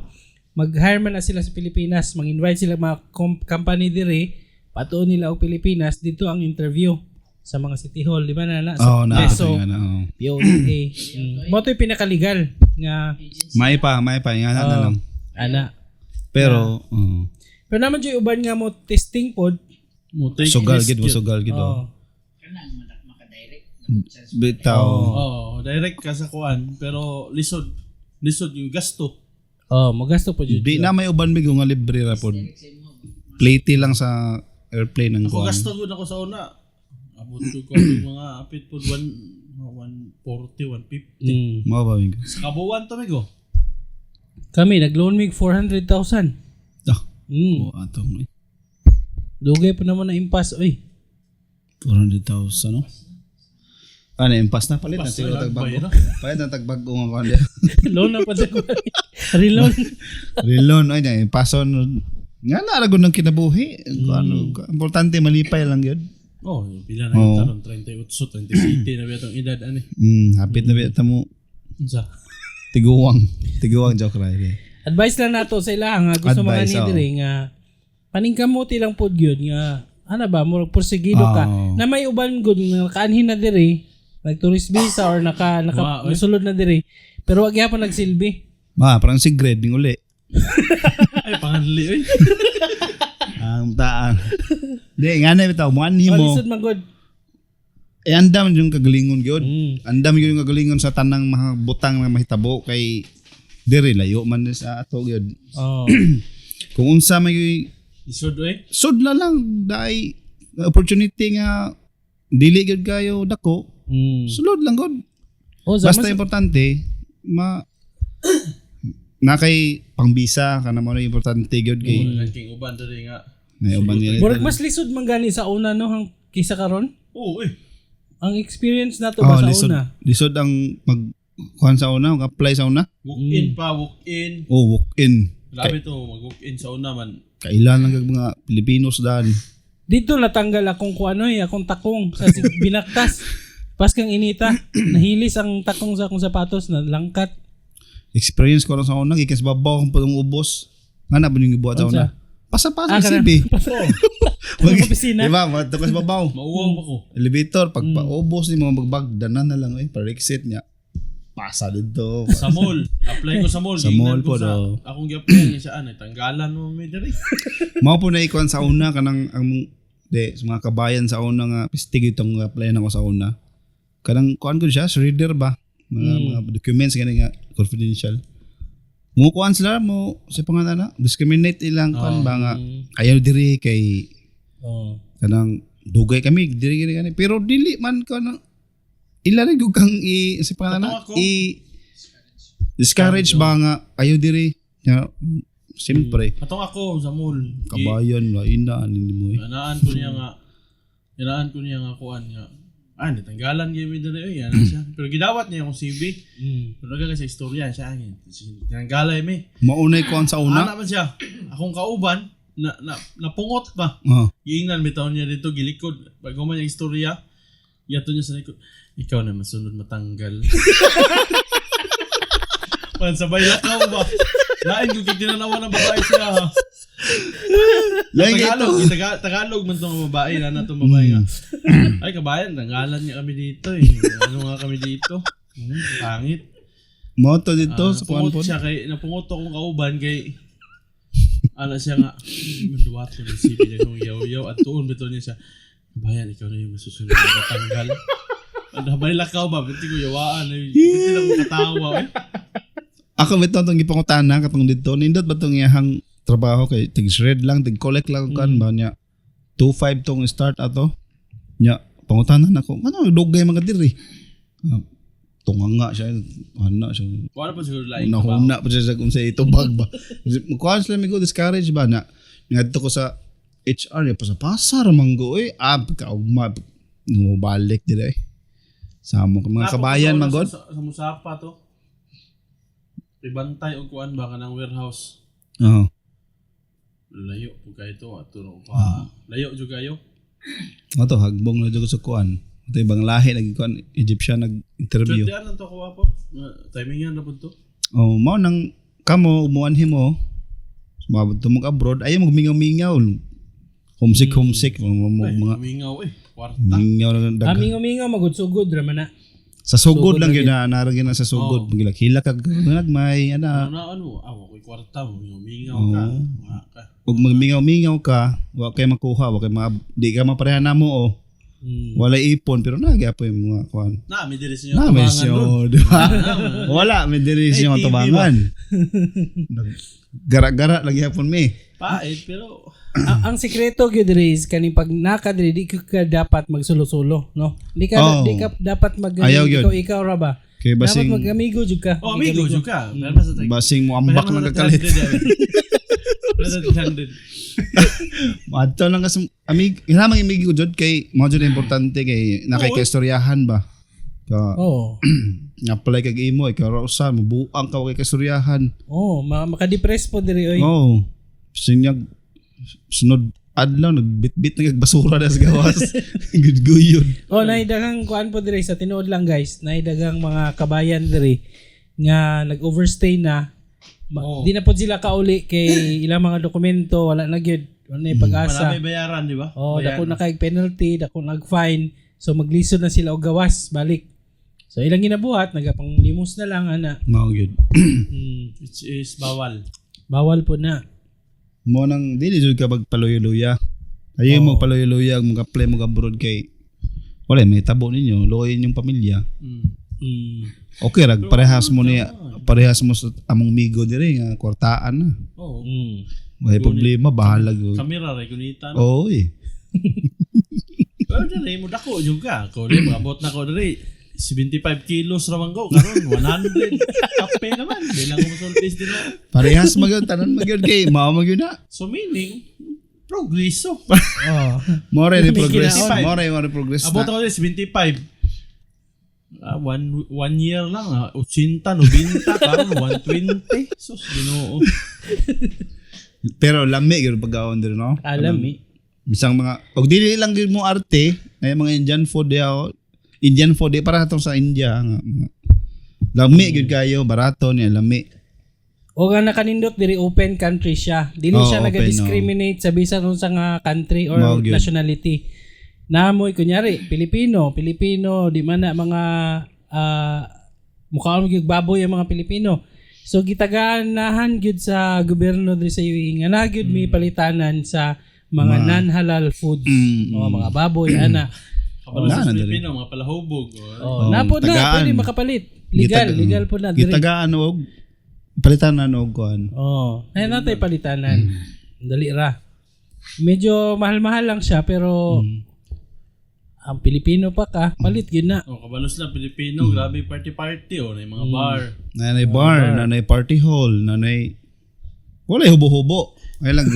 mag-hire man na sila sa Pilipinas, mag-invite sila mga company dire, patuon nila og Pilipinas dito ang interview sa mga city hall, di ba na na sa Oh, na. PESO, Nga na, oh. POEA. Mo to'y pinakalegal nga May pa nga na lang. ana. Pero oh. Pero naman jud uban nga mo testing pod. Mo take Sugal risk gid mo yun. sugal gid oh. Oh. Kanang maka-direct. Bitaw. Oh, direct ka sa kuan pero lisod lisod yung gasto. Oh, magasto po jud. Di na may uban migo nga libre ra pod. Plate lang sa airplane ang Ako kuan. gasto gud ako sa una. Abot ko ko ang mga apit pod 1 mga 140, 150. Mao ba migo? Sa kabuuan to migo. Kami nag-loan mig 400,000. Ah, oh, atong Dugay po naman na impas oy. 400,000 no. Ano, impas na palit na Impas siguro na lang, tagbago. bay, no? Palit na tagbago nga kuan diya. Loan na pa sa Reloan. Relon ay na impason nga na ra gud ng kinabuhi. Ano, importante malipay lang gyud. Oh, pila na Oo. yung taron 38, 27 na ba itong edad ani. Hapit na bita mo Unsa? tiguang. Tiguang joke ra. Eh. Advice lang nato sa ila nga gusto mga Advice, ni oo. dire nga paningkamuti lang pod gyud nga ana ba murag porsigido ka Oo. na may uban gud nga nakaanhin na dire nag tourist visa or naka naka Wa, oy. musulod na dire pero wag gyapon nagsilbi. Ma, parang si grade ning uli. Ay panganli oy. Ang taan. Di nga na bitaw mo anhi Oh, mo. lisod man gud. Eh andam yung kagalingon gyud. Andam yung kagalingon sa tanang mga butang nga mahitabo kay diri layo man ni sa ato gyud. Oh. Kung unsa may gyud Lisod oy. sudla lang dai opportunity nga dili gyud kayo dako, sulod lang gud. Oh, sa Basta importante ma na kay pangbisa kana mo na importante gyud kay Wala king uban diri nga. na uban nila. Murag mas lisod man gani sa una no hang kaysa karon. Oo, oy. Ang experience nato ba Oh, sa lisod, una? lisod ang mag kuan sa una, mag-apply sa una. Walk in pa, walk in. Oh, walk in. Grabe to, mag walk in sa una man. Kailan lang kag mga Pilipinos dan. Dito natanggal akong kuano eh, akong takong sa binaktas. Pas kang inita, nahilis ang takong sa akong sapatos na langkat. Experience ko lang sa una, gikan sa babaw akong pag ubos. Nga na ba yung gibuhat sa Unsa? una? Pasa-pasa Ah, ah, kana- CB. Mag opisina. Di ba? Madto ka sa babaw. Mauwaw pa ko. Elevator, pag paubos ni mga bagbag, danan na lang eh, para exit niya. Pasa dito. Sa mall. Apply ko sa mall. Sa Giingnan mall ko po sa, daw. Akong gi-apply niya siya ano, tanggalan mo may diri. Mao po na ikuan sa una kanang ang de sa mga kabayan sa una nga pistig itong apply na ko sa una. Kanang kuan ko siya, reader ba? Mga documents gani nga confidential. Mo kuan sila mo sa pangalan na discriminate ilang kuan ba nga ayaw diri kay Oh. kanang dugay kami diri gani gani pero dili man kanang ila rin gud kang i sa pangalan na Totoo ako. i discourage ba nga ayaw diri nga siyempre Atong ako sa mall. kabayan la ina ani mo eh. Anaan ko niya nga. Inaan ko niya nga kuan nga. Ah, natanggalan gyud mi diri oy, ana siya. Pero gidawat niya akong CV. Pero nagka sa istorya siya angin. Tinanggalay mi. Maunay kuan sa una. Ana man siya. Akong kauban na, na napungot ba. Oh. Giingnan bitaw niya dito gilikod. Bago man yung istorya, yato niya sa likod. Ikaw na masunod matanggal. Man, sabay lakaw ba? Lain kung tinanawa ng babae siya. Ha? Lain kay Tagalog, ito. Tagalog man tong babae, nana tong babae nga. Ay, kabayan, tanggalan niya kami dito eh. Ano nga kami dito? Pangit. Mo to dito Ah, sa kuan napungot po. siya kay napungot akong kauban kay ana siya nga manduwato ni CV niya kung yaw-yaw at tuon bitaw niya siya bayan ikaw na yung masusunod na matanggal. Ang habay lakaw ba binti ko yawaan eh. Binti lang ko katawa eh. Ako bitaw tong gipangutana katong dito nindot ba tong iyahang trabaho kay tig shred lang tig collect lang kuan ba niya 25 tong start ato. Nya pangutana nako ano dugay mga diri. Ah, tunga nga siya ana siya. Wala pa siguro laing trabaho. Una-una pa siya sa kung sa itubag ba. Kuan sila migo discourage ba na Ngadto ko sa HR ya pa sa pasar manggo oy. Ah, kaugma balik dira eh. Sa among mga kabayan Sa, magod. sa Musapa to. Ibantay og kuan ba kanang warehouse. Oo. Layo po kayo to ato no pa. Layo jud kayo. Ato hagbong na jud ko sa kuan. Ato ibang lahi lagi kuan Egyptian nag-interview. Chud lang to kuha po. Timing yan na po to. Oh, mao nang kamo umuanhi mo. Sumabot mo abroad ayaw mo mingaw-mingaw. Homesick homesick mga Ay, mga mingaw eh. Kwarta. mingaw na Ah, daghan. mingaw-mingaw magud-sugod ra man na. Sa sugod lang yun na narang yun na sa sugod. Magilak-hilak kag nagmay ana. Ano na ano? Ah, wa ko'y kwarta mo. Mingaw ka. Wa ka. Ug magmingaw-mingaw ka, wa kay makuha, wa kay ma, di ka mapareha namo oh. Wala ipon pero nagyapo yung mga kuan. Na, may diri sa inyo Na may tubangan siyo, dun. di ba? Wala may diri Eh, siyo TV tubangan. Gara-gara lagi hapon mi. Pait pero Ang sikreto gyud diri is kaning pag naka diri di ka dapat magsulo-sulo, no? Di ka Oh. di ka dapat mag Ayaw gyud. ikaw ikaw ra ba? Kay Dapat basing mag-amigo jud ka. Oh, amigo jud ka. Pero basta tayo. basing mo ambak lang kakalit. Basta 300. Adto lang kasi amig hinamang amigo jud kay mo jud importante kay nakay kaistoryahan ba. Ka Oo. nga-apply kag imo ikaw ra usa mabuang ka wa kay kaistoryahan. Oh, maka-depress po diri oy. Oo. Oh, sinyag sunod adlaw nagbitbit na kag basura na sa gawas. Good guyon. Oh, naidagang kuan po diri sa tinuod lang guys, naidagang mga kabayan diri nga nag-overstay na. Di na po sila kauli kay ilang mga dokumento, wala na gyud, wala na pag-asa. Marami bayaran, di ba? Oh, Bayaran. dako na kay penalty, dako nag fine. So maglisod na sila og gawas balik. So ilang ginabuhat, nagapanglimos na lang ana. Mao gyud. Which is bawal. Bawal po na. Mo nang dili jud ka magpaluyo-luya. Ayaw mo paluyo-luya mo apply mo abroad kay wala may tabo ninyo, luoy inyong pamilya. Okay rag parehas mo niya, parehas mo sa among migo diri nga kwartaan na. Oo. Wala problema, bahala gyud. Kamera ray kunita. No? Oo eh. Pero diri mo dako jud ka. Ko diri maabot na ko diri. 75 kilos ra man ko karon 100. Kape naman. Di lang ko masultis din ako. Parehas magyud tanan magyud kay mao magyud na. So meaning progreso. Oh. More ni progress, kinaon. more more progress Abot na. ako diri 75. Ah, one year lang ah. 80, 90, karon 120. Sus, Ginoo. Pero lami gyud pagkaon diri no. Alam eh. Bisang mga og dili lang gyud mo arte ay mga Indian food diha. Indian food di para atong sa India nga. Lami gyud kayo, barato niya lami. O nga nakanindot diri open country siya. Dili Oo, siya open, naga-discriminate sa bisan unsa nga country or Mao gyud. nationality. Namoy kunyari Pilipino, Pilipino di man na mga mukhaon gyud baboy ang mga Pilipino. So gitaganahan gyud sa gobyerno diri sa UAE nga na gyud may palitanan sa mga non-halal foods, mga baboy ana. Kabalo sa Wala na diri. Pilipino, mga palahubog. Oh. Oh, napod na tagaan. pwede makapalit. Legal, legal po na diri. Gitagaan og palitan na og kuan. Oh, ay natay palitanan. Dali ra. Medyo mahal-mahal lang siya pero ang Pilipino pa ka, palit gyud na. Oh, kabalo sila Pilipino, grabe party-party oh, na yung mga bar. Nanay bar, nanay party hall, nanay wala hubo-hubo. Ay lang.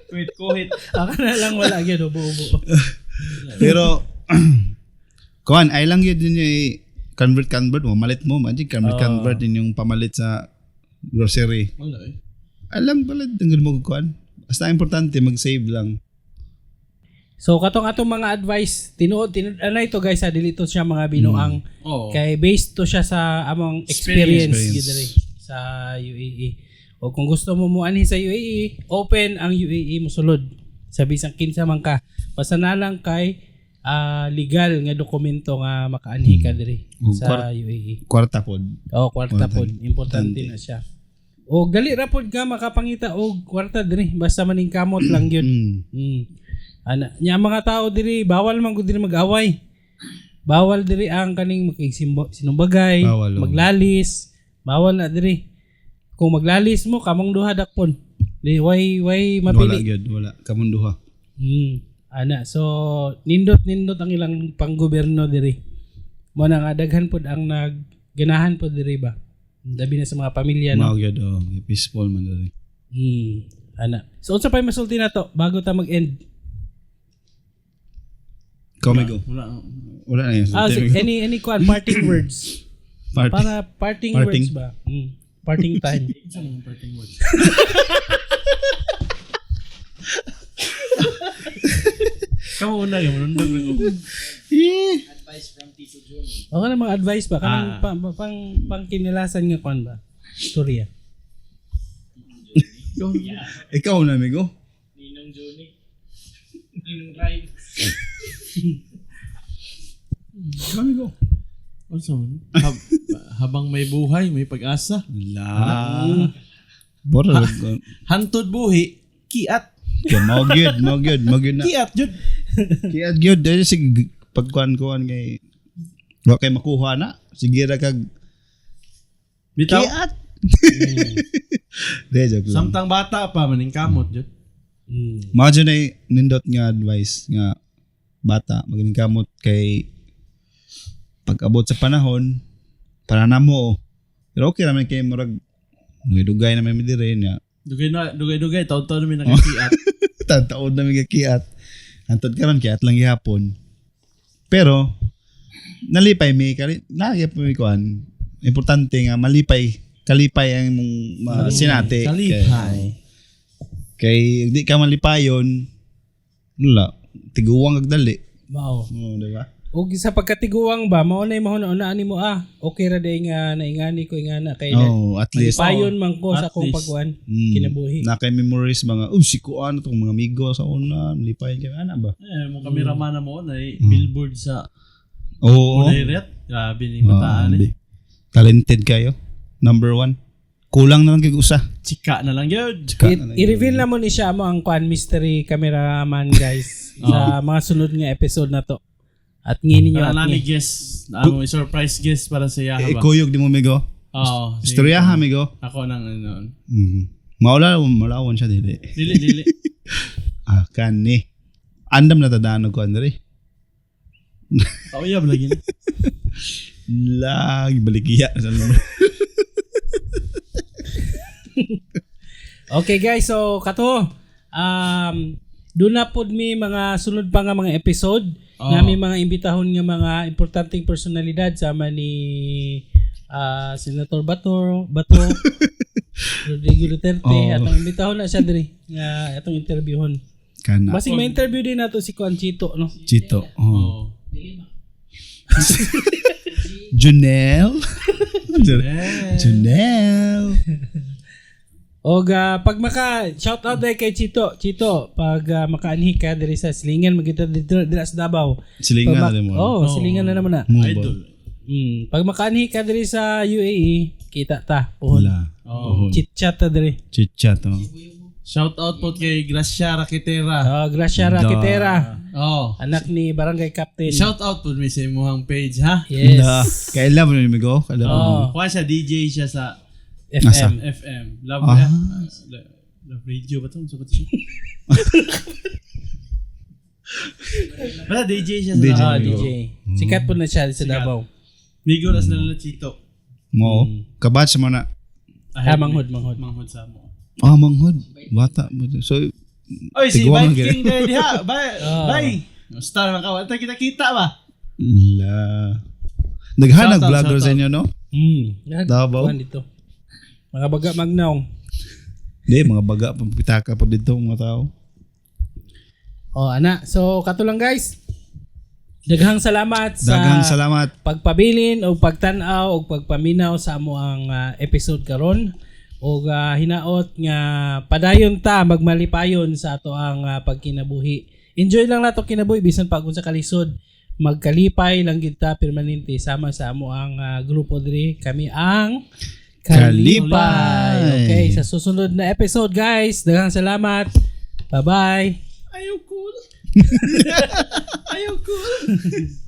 Wait, kuhit. Aka na lang wala gyud ubo-ubo. Pero kuan ay lang yun yun yung convert convert mo malit mo magic convert convert yun yung pamalit sa grocery. Wala eh. Alam pala tungkol mo kuan. Basta importante mag-save lang. So katong atong mga advice, tinuod tinuod anay to guys ha, dili to siya mga binuang Oo. kay based to siya sa among experience, Experience. gyud diri sa UAE. O kung gusto mo muanhi sa UAE, open ang UAE mosulod sa bisang kinsa man ka. Basta na lang kay legal nga dokumento nga makaanhi ka diri Ug sa UAE. Kwarta pod. Oh, kwarta pod, importante na siya. O gali ra pod ka makapangita og kwarta diri basta maning kamot lang gyud. Ana, nya ang mga tao diri bawal man gud diri mag-away. Bawal diri ang kaning makigsimbo sinumbagay, Bawal, oh. maglalis, bawal na diri. Kung maglalis mo kamong duha dakpon. Di way Wala mapili. gyud, wala kamunduha. Ana, so nindot nindot ang ilang panggobyerno diri. Mo na nga daghan pod ang nagganahan pod diri ba. Labi na sa mga pamilya, no? Mao gyud, oh, peaceful man diri. Ana. So unsa pa yung masulti nato bago ta mag-end? Ikaw, Migo. Wala. Wala na yun. Ah, so any kuan, parting words. Party. Para parting, Parting. words ba? Parting time. Unsa man ang parting words? Kamu una yung manundog lang ako. Eh. Advice from Tito Johnny. O ka mga advice ba? Kanang Ah. pang pang kinilasan nga kuan ba? Storya. Ikaw na, amigo. Ninong Johnny. Ninong Drive. Ikaw, amigo. Unsa man? Habang may buhay, may pag-asa. La. Bora. Hantod buhi, kiat. Okay, mao gyud, mao gyud, mao gyud na. Kiat jud. Kaya gyud dahil sig pagkuan-kuan kay wa kay makuha na. Sige ra kag Bitaw. kiat. De joke lang. Samtang bata pa maning kamot jud. Mao jud ay nindot nga advice nga bata magaling kamot kay pag-abot sa panahon para na mo. Pero okay raman kay murag dugay na may midire niya. Dugay na, dugay-dugay, taon-taon namin nakakiat. Taon na may kiat. Antod karon kiat lang gihapon. Pero nalipay mi kali na mi kuan. Importante nga malipay, kalipay ang imong sinate. Kalipay. Kay di ka malipayon, wala, tiguang kag dali. Mao. Oo, di ba? Og sa pagkatiguang ba, mao na mahuna-unaan nimo ah. Okay ra day nga naingani ko ingana kay Oh, at least payon man ko sa At akong least. pagkuan kinabuhi. Na kay memories mga, oh, si kuan itong mga amigo sa una, lipayan kay ana ba? Eh, mo kameraman na mo na billboard sa Oo. Unairet. Grabe ni bataan eh. Ah, talented kayo. Number one. Kulang na lang kay usa. Chika na lang yun. I-reveal na mo ni siya mo ang kuan mystery cameraman, guys, sa mga sunod nga episode na to. At nginin niyo Para at nami ni. guest, ano, surprise guest para sa iya Eh, ba? kuyog di mo, migo. Oo. sige. Istorya ha, migo. Ako nang ano. Maula, maulawon siya dili. Dili, dili. Ah, kani. Andam na tadaan ko Andre. Kauyab lagi ni. Lagi balikiya. Okay guys, so kato doon na pod mi mga sunod pa nga mga episode. Oo. Nami mga imbitahon nga mga importanteng personalidad sama ni Senator Bato, Bato Rodrigo Duterte. Oo. Atong imbitahon na siya diri nga atong interviewon. Kana. Basig ma-interview din nato si Kuan Chito, no? Chito. Oh. Oo. Junel. Eh. Junel. Og pag maka shout out dahil kay Chito. Chito, pag makaanhi ka diri sa Silingan magita dito diri sa Davao. Silingan Pag na rin mo. Oh, Silingan na naman na. Mo ba? Idol. Pag makaanhi ka diri sa UAE, kita ta puhon. Wala. Oo. Chit chat ta diri. Chit-chat. Oh. Shout out po kay Gracia Rakitera. Oh, Gracia Rakitera, Oh. anak ni Barangay Captain. Shout out po mi sa imuhang page ha. Yes. Kailan mo ni migo? Kailan mo? Oh, Kuha siya DJ siya sa FM. FM. Love Ah. Love radio ba to? Ano ba to siya? Basta DJ siya sa DJ. Ah, Davao. DJ. Sikat po na siya sa Davao. Migo nas na lang Chito. Mo. Kabatch mo na. Ah, manghod, manghod. Manghod sa mo. Ah, manghod. Bata. So, Oy, si Tiguang Bike ang King dahil diha. Bye. Ah. Bye. Star man ka. Wala kita kita ba? la. Naghanag Shout out, vlogger shout sa inyo, no? Davao? Kuan dito. Mga baga magnaong. Hindi, mga baga, pitaka pa dito, mga tao. Oh, ana. So, kato lang guys. Daghang salamat sa Daghang salamat. pagpabilin o pagtan-aw o pagpaminaw sa amo ang episode karon og hinaot nga padayon ta magmalipayon sa ato ang pagkinabuhi. Enjoy lang nato kinabuhi bisan pag unsa kalisod, magkalipay lang gid ta permanente sama sa amo ang grupo diri, kami ang Kalipay. Kalipay. Okay, sa susunod na episode guys. Daghang salamat. Bye-bye. Ayaw cool. Ayaw cool.